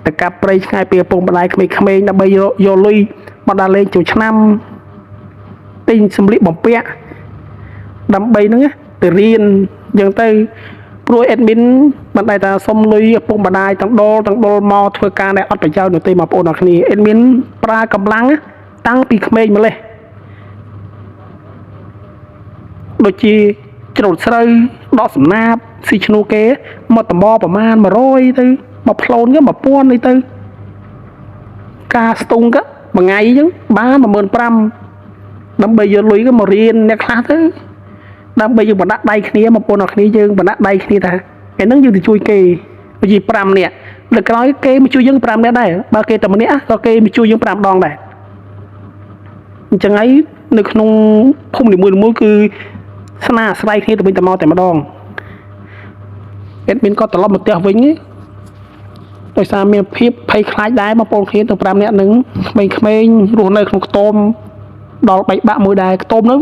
A: ទៅកាប់ព្រៃឆ្ងាយពីឪពុកម្ដាយក្មេងៗដើម្បីយកលុយមកដើរលេងចូលឆ្នាំទិញសម្លៀកបំពាក់ដើម្បីហ្នឹងទៅរៀនអញ្ចឹងទៅព្រោះ admin មិនដែលថាសុំលុយឪពុកម្ដាយទាំងដុលទាំងដុលមកធ្វើការដែលអត់ប្រយោជន៍នោះទេបងប្អូនអរគ្នា admin ប្រើកម្លាំងតាំងពីក្មេងម្លេះដូចជាច្រូតស្រូវដកសំណាបស៊ីឈ្នួលគេមកតំបប្រមាណ100ទៅមកផ្លូនគេ1000នេះទៅការស្ទង់ក៏មួយថ្ងៃអញ្ចឹងបាន15000ដើម្បីយកលុយក៏មករៀនអ្នកខ្លះទៅដើម្បីយើងបណ្ដាក់ដៃគ្នាបងប្អូនអរគ្នាយើងបណ្ដាក់ដៃគ្នាថាថ្ងៃហ្នឹងយើងទៅជួយគេដូចជា5នាក់លើក្រោយគេមកជួយយើង5នាក់ដែរបើគេតែម្នាក់ក៏គេមកជួយយើង5ដងដែរអញ្ចឹងហើយនៅក្នុងភូមិនីមួយៗគឺស្នាអាស្រ័យគ្នាទៅវិញទៅមកតែម្ដង admin ក៏ត្រឡប់មកផ្ទះវិញដោយសារមានភាពភ័យខ្លាចដែរបងប្អូនគ្នាទាំង5នាក់ហ្នឹងក្មេងៗរស់នៅក្នុងខ្ទមដល់បែកបាក់មួយដែរខ្ទមនោះ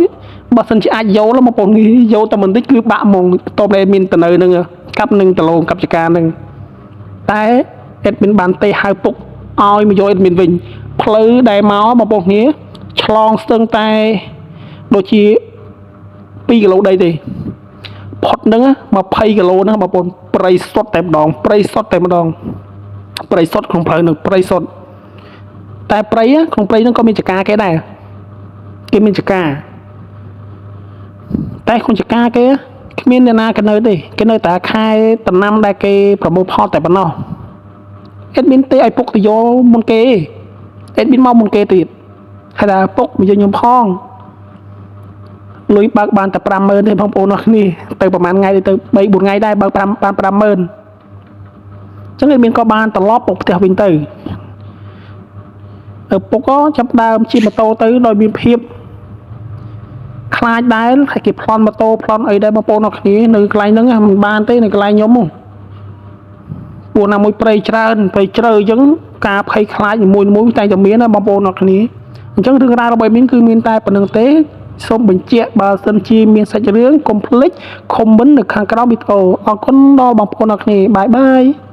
A: បើសិនជាអាចយោលបងប្អូនយោលតែបន្តិចគឺបាក់ហ្មងខ្ទមដែលមានតំនៅហ្នឹងកាប់នឹងដលងកាប់ចការហ្នឹងតែ admin បានទេហៅពុកឲ្យមកយក admin វិញផ្លូវដែលមកបងប្អូនគ្នាឆ្លងស្ទឹងតែដូចជា2គីឡូដីទេផុតហ្នឹង20គីឡូហ្នឹងបងប្អូនព្រៃសុតតែម្ដងព្រៃសុតតែម្ដងព្រៃសុតក្នុងផ្លូវហ្នឹងព្រៃសុតតែព្រៃក្នុងព្រៃហ្នឹងក៏មានចកាគេដែរគេមានចកាតែក្នុងចកាគេគ្មានអ្នកណាគេនៅទេគេនៅតែខែតំណាំដែលគេប្រមូលផលតែប៉ុណ្ណោះ admin ទេឲ្យពុកទៅយកមុនគេ admin មកមុនគេទៀតហើយថាពុកមកយកខ្ញុំផង លុយបើកបានតែ50000ទេបងប្អូនអរគ្នាទៅប្រហែលថ្ងៃទៅ3 4ថ្ងៃដែរបើក5បាន50000អញ្ចឹងឯមានក៏បានត្រឡប់មកផ្ទះវិញទៅឪពុកក៏ចាប់ដើមជិះម៉ូតូទៅដោយមានភាពខ្លាចដែរហើយគេប្លន់ម៉ូតូប្លន់អីដែរបងប្អូនអរគ្នានៅកន្លែងហ្នឹងមិនបានទេនៅកន្លែងខ្ញុំហ្នឹងពួកណាមួយព្រៃច្រើនព្រៃជ្រៅអញ្ចឹងការភ័យខ្លាចមួយមួយតែងតែមានណាបងប្អូនអរគ្នាអញ្ចឹងរឿងរ៉ាវរបស់មានគឺមានតែប៉ុណ្្នឹងទេសូមបញ្ជាក់បើសិនជាមានសាច់រឿងកុំភ្លេច comment នៅខាងក្រោមវីដេអូអរគុណដល់បងប្អូនអរគ្នាbye bye.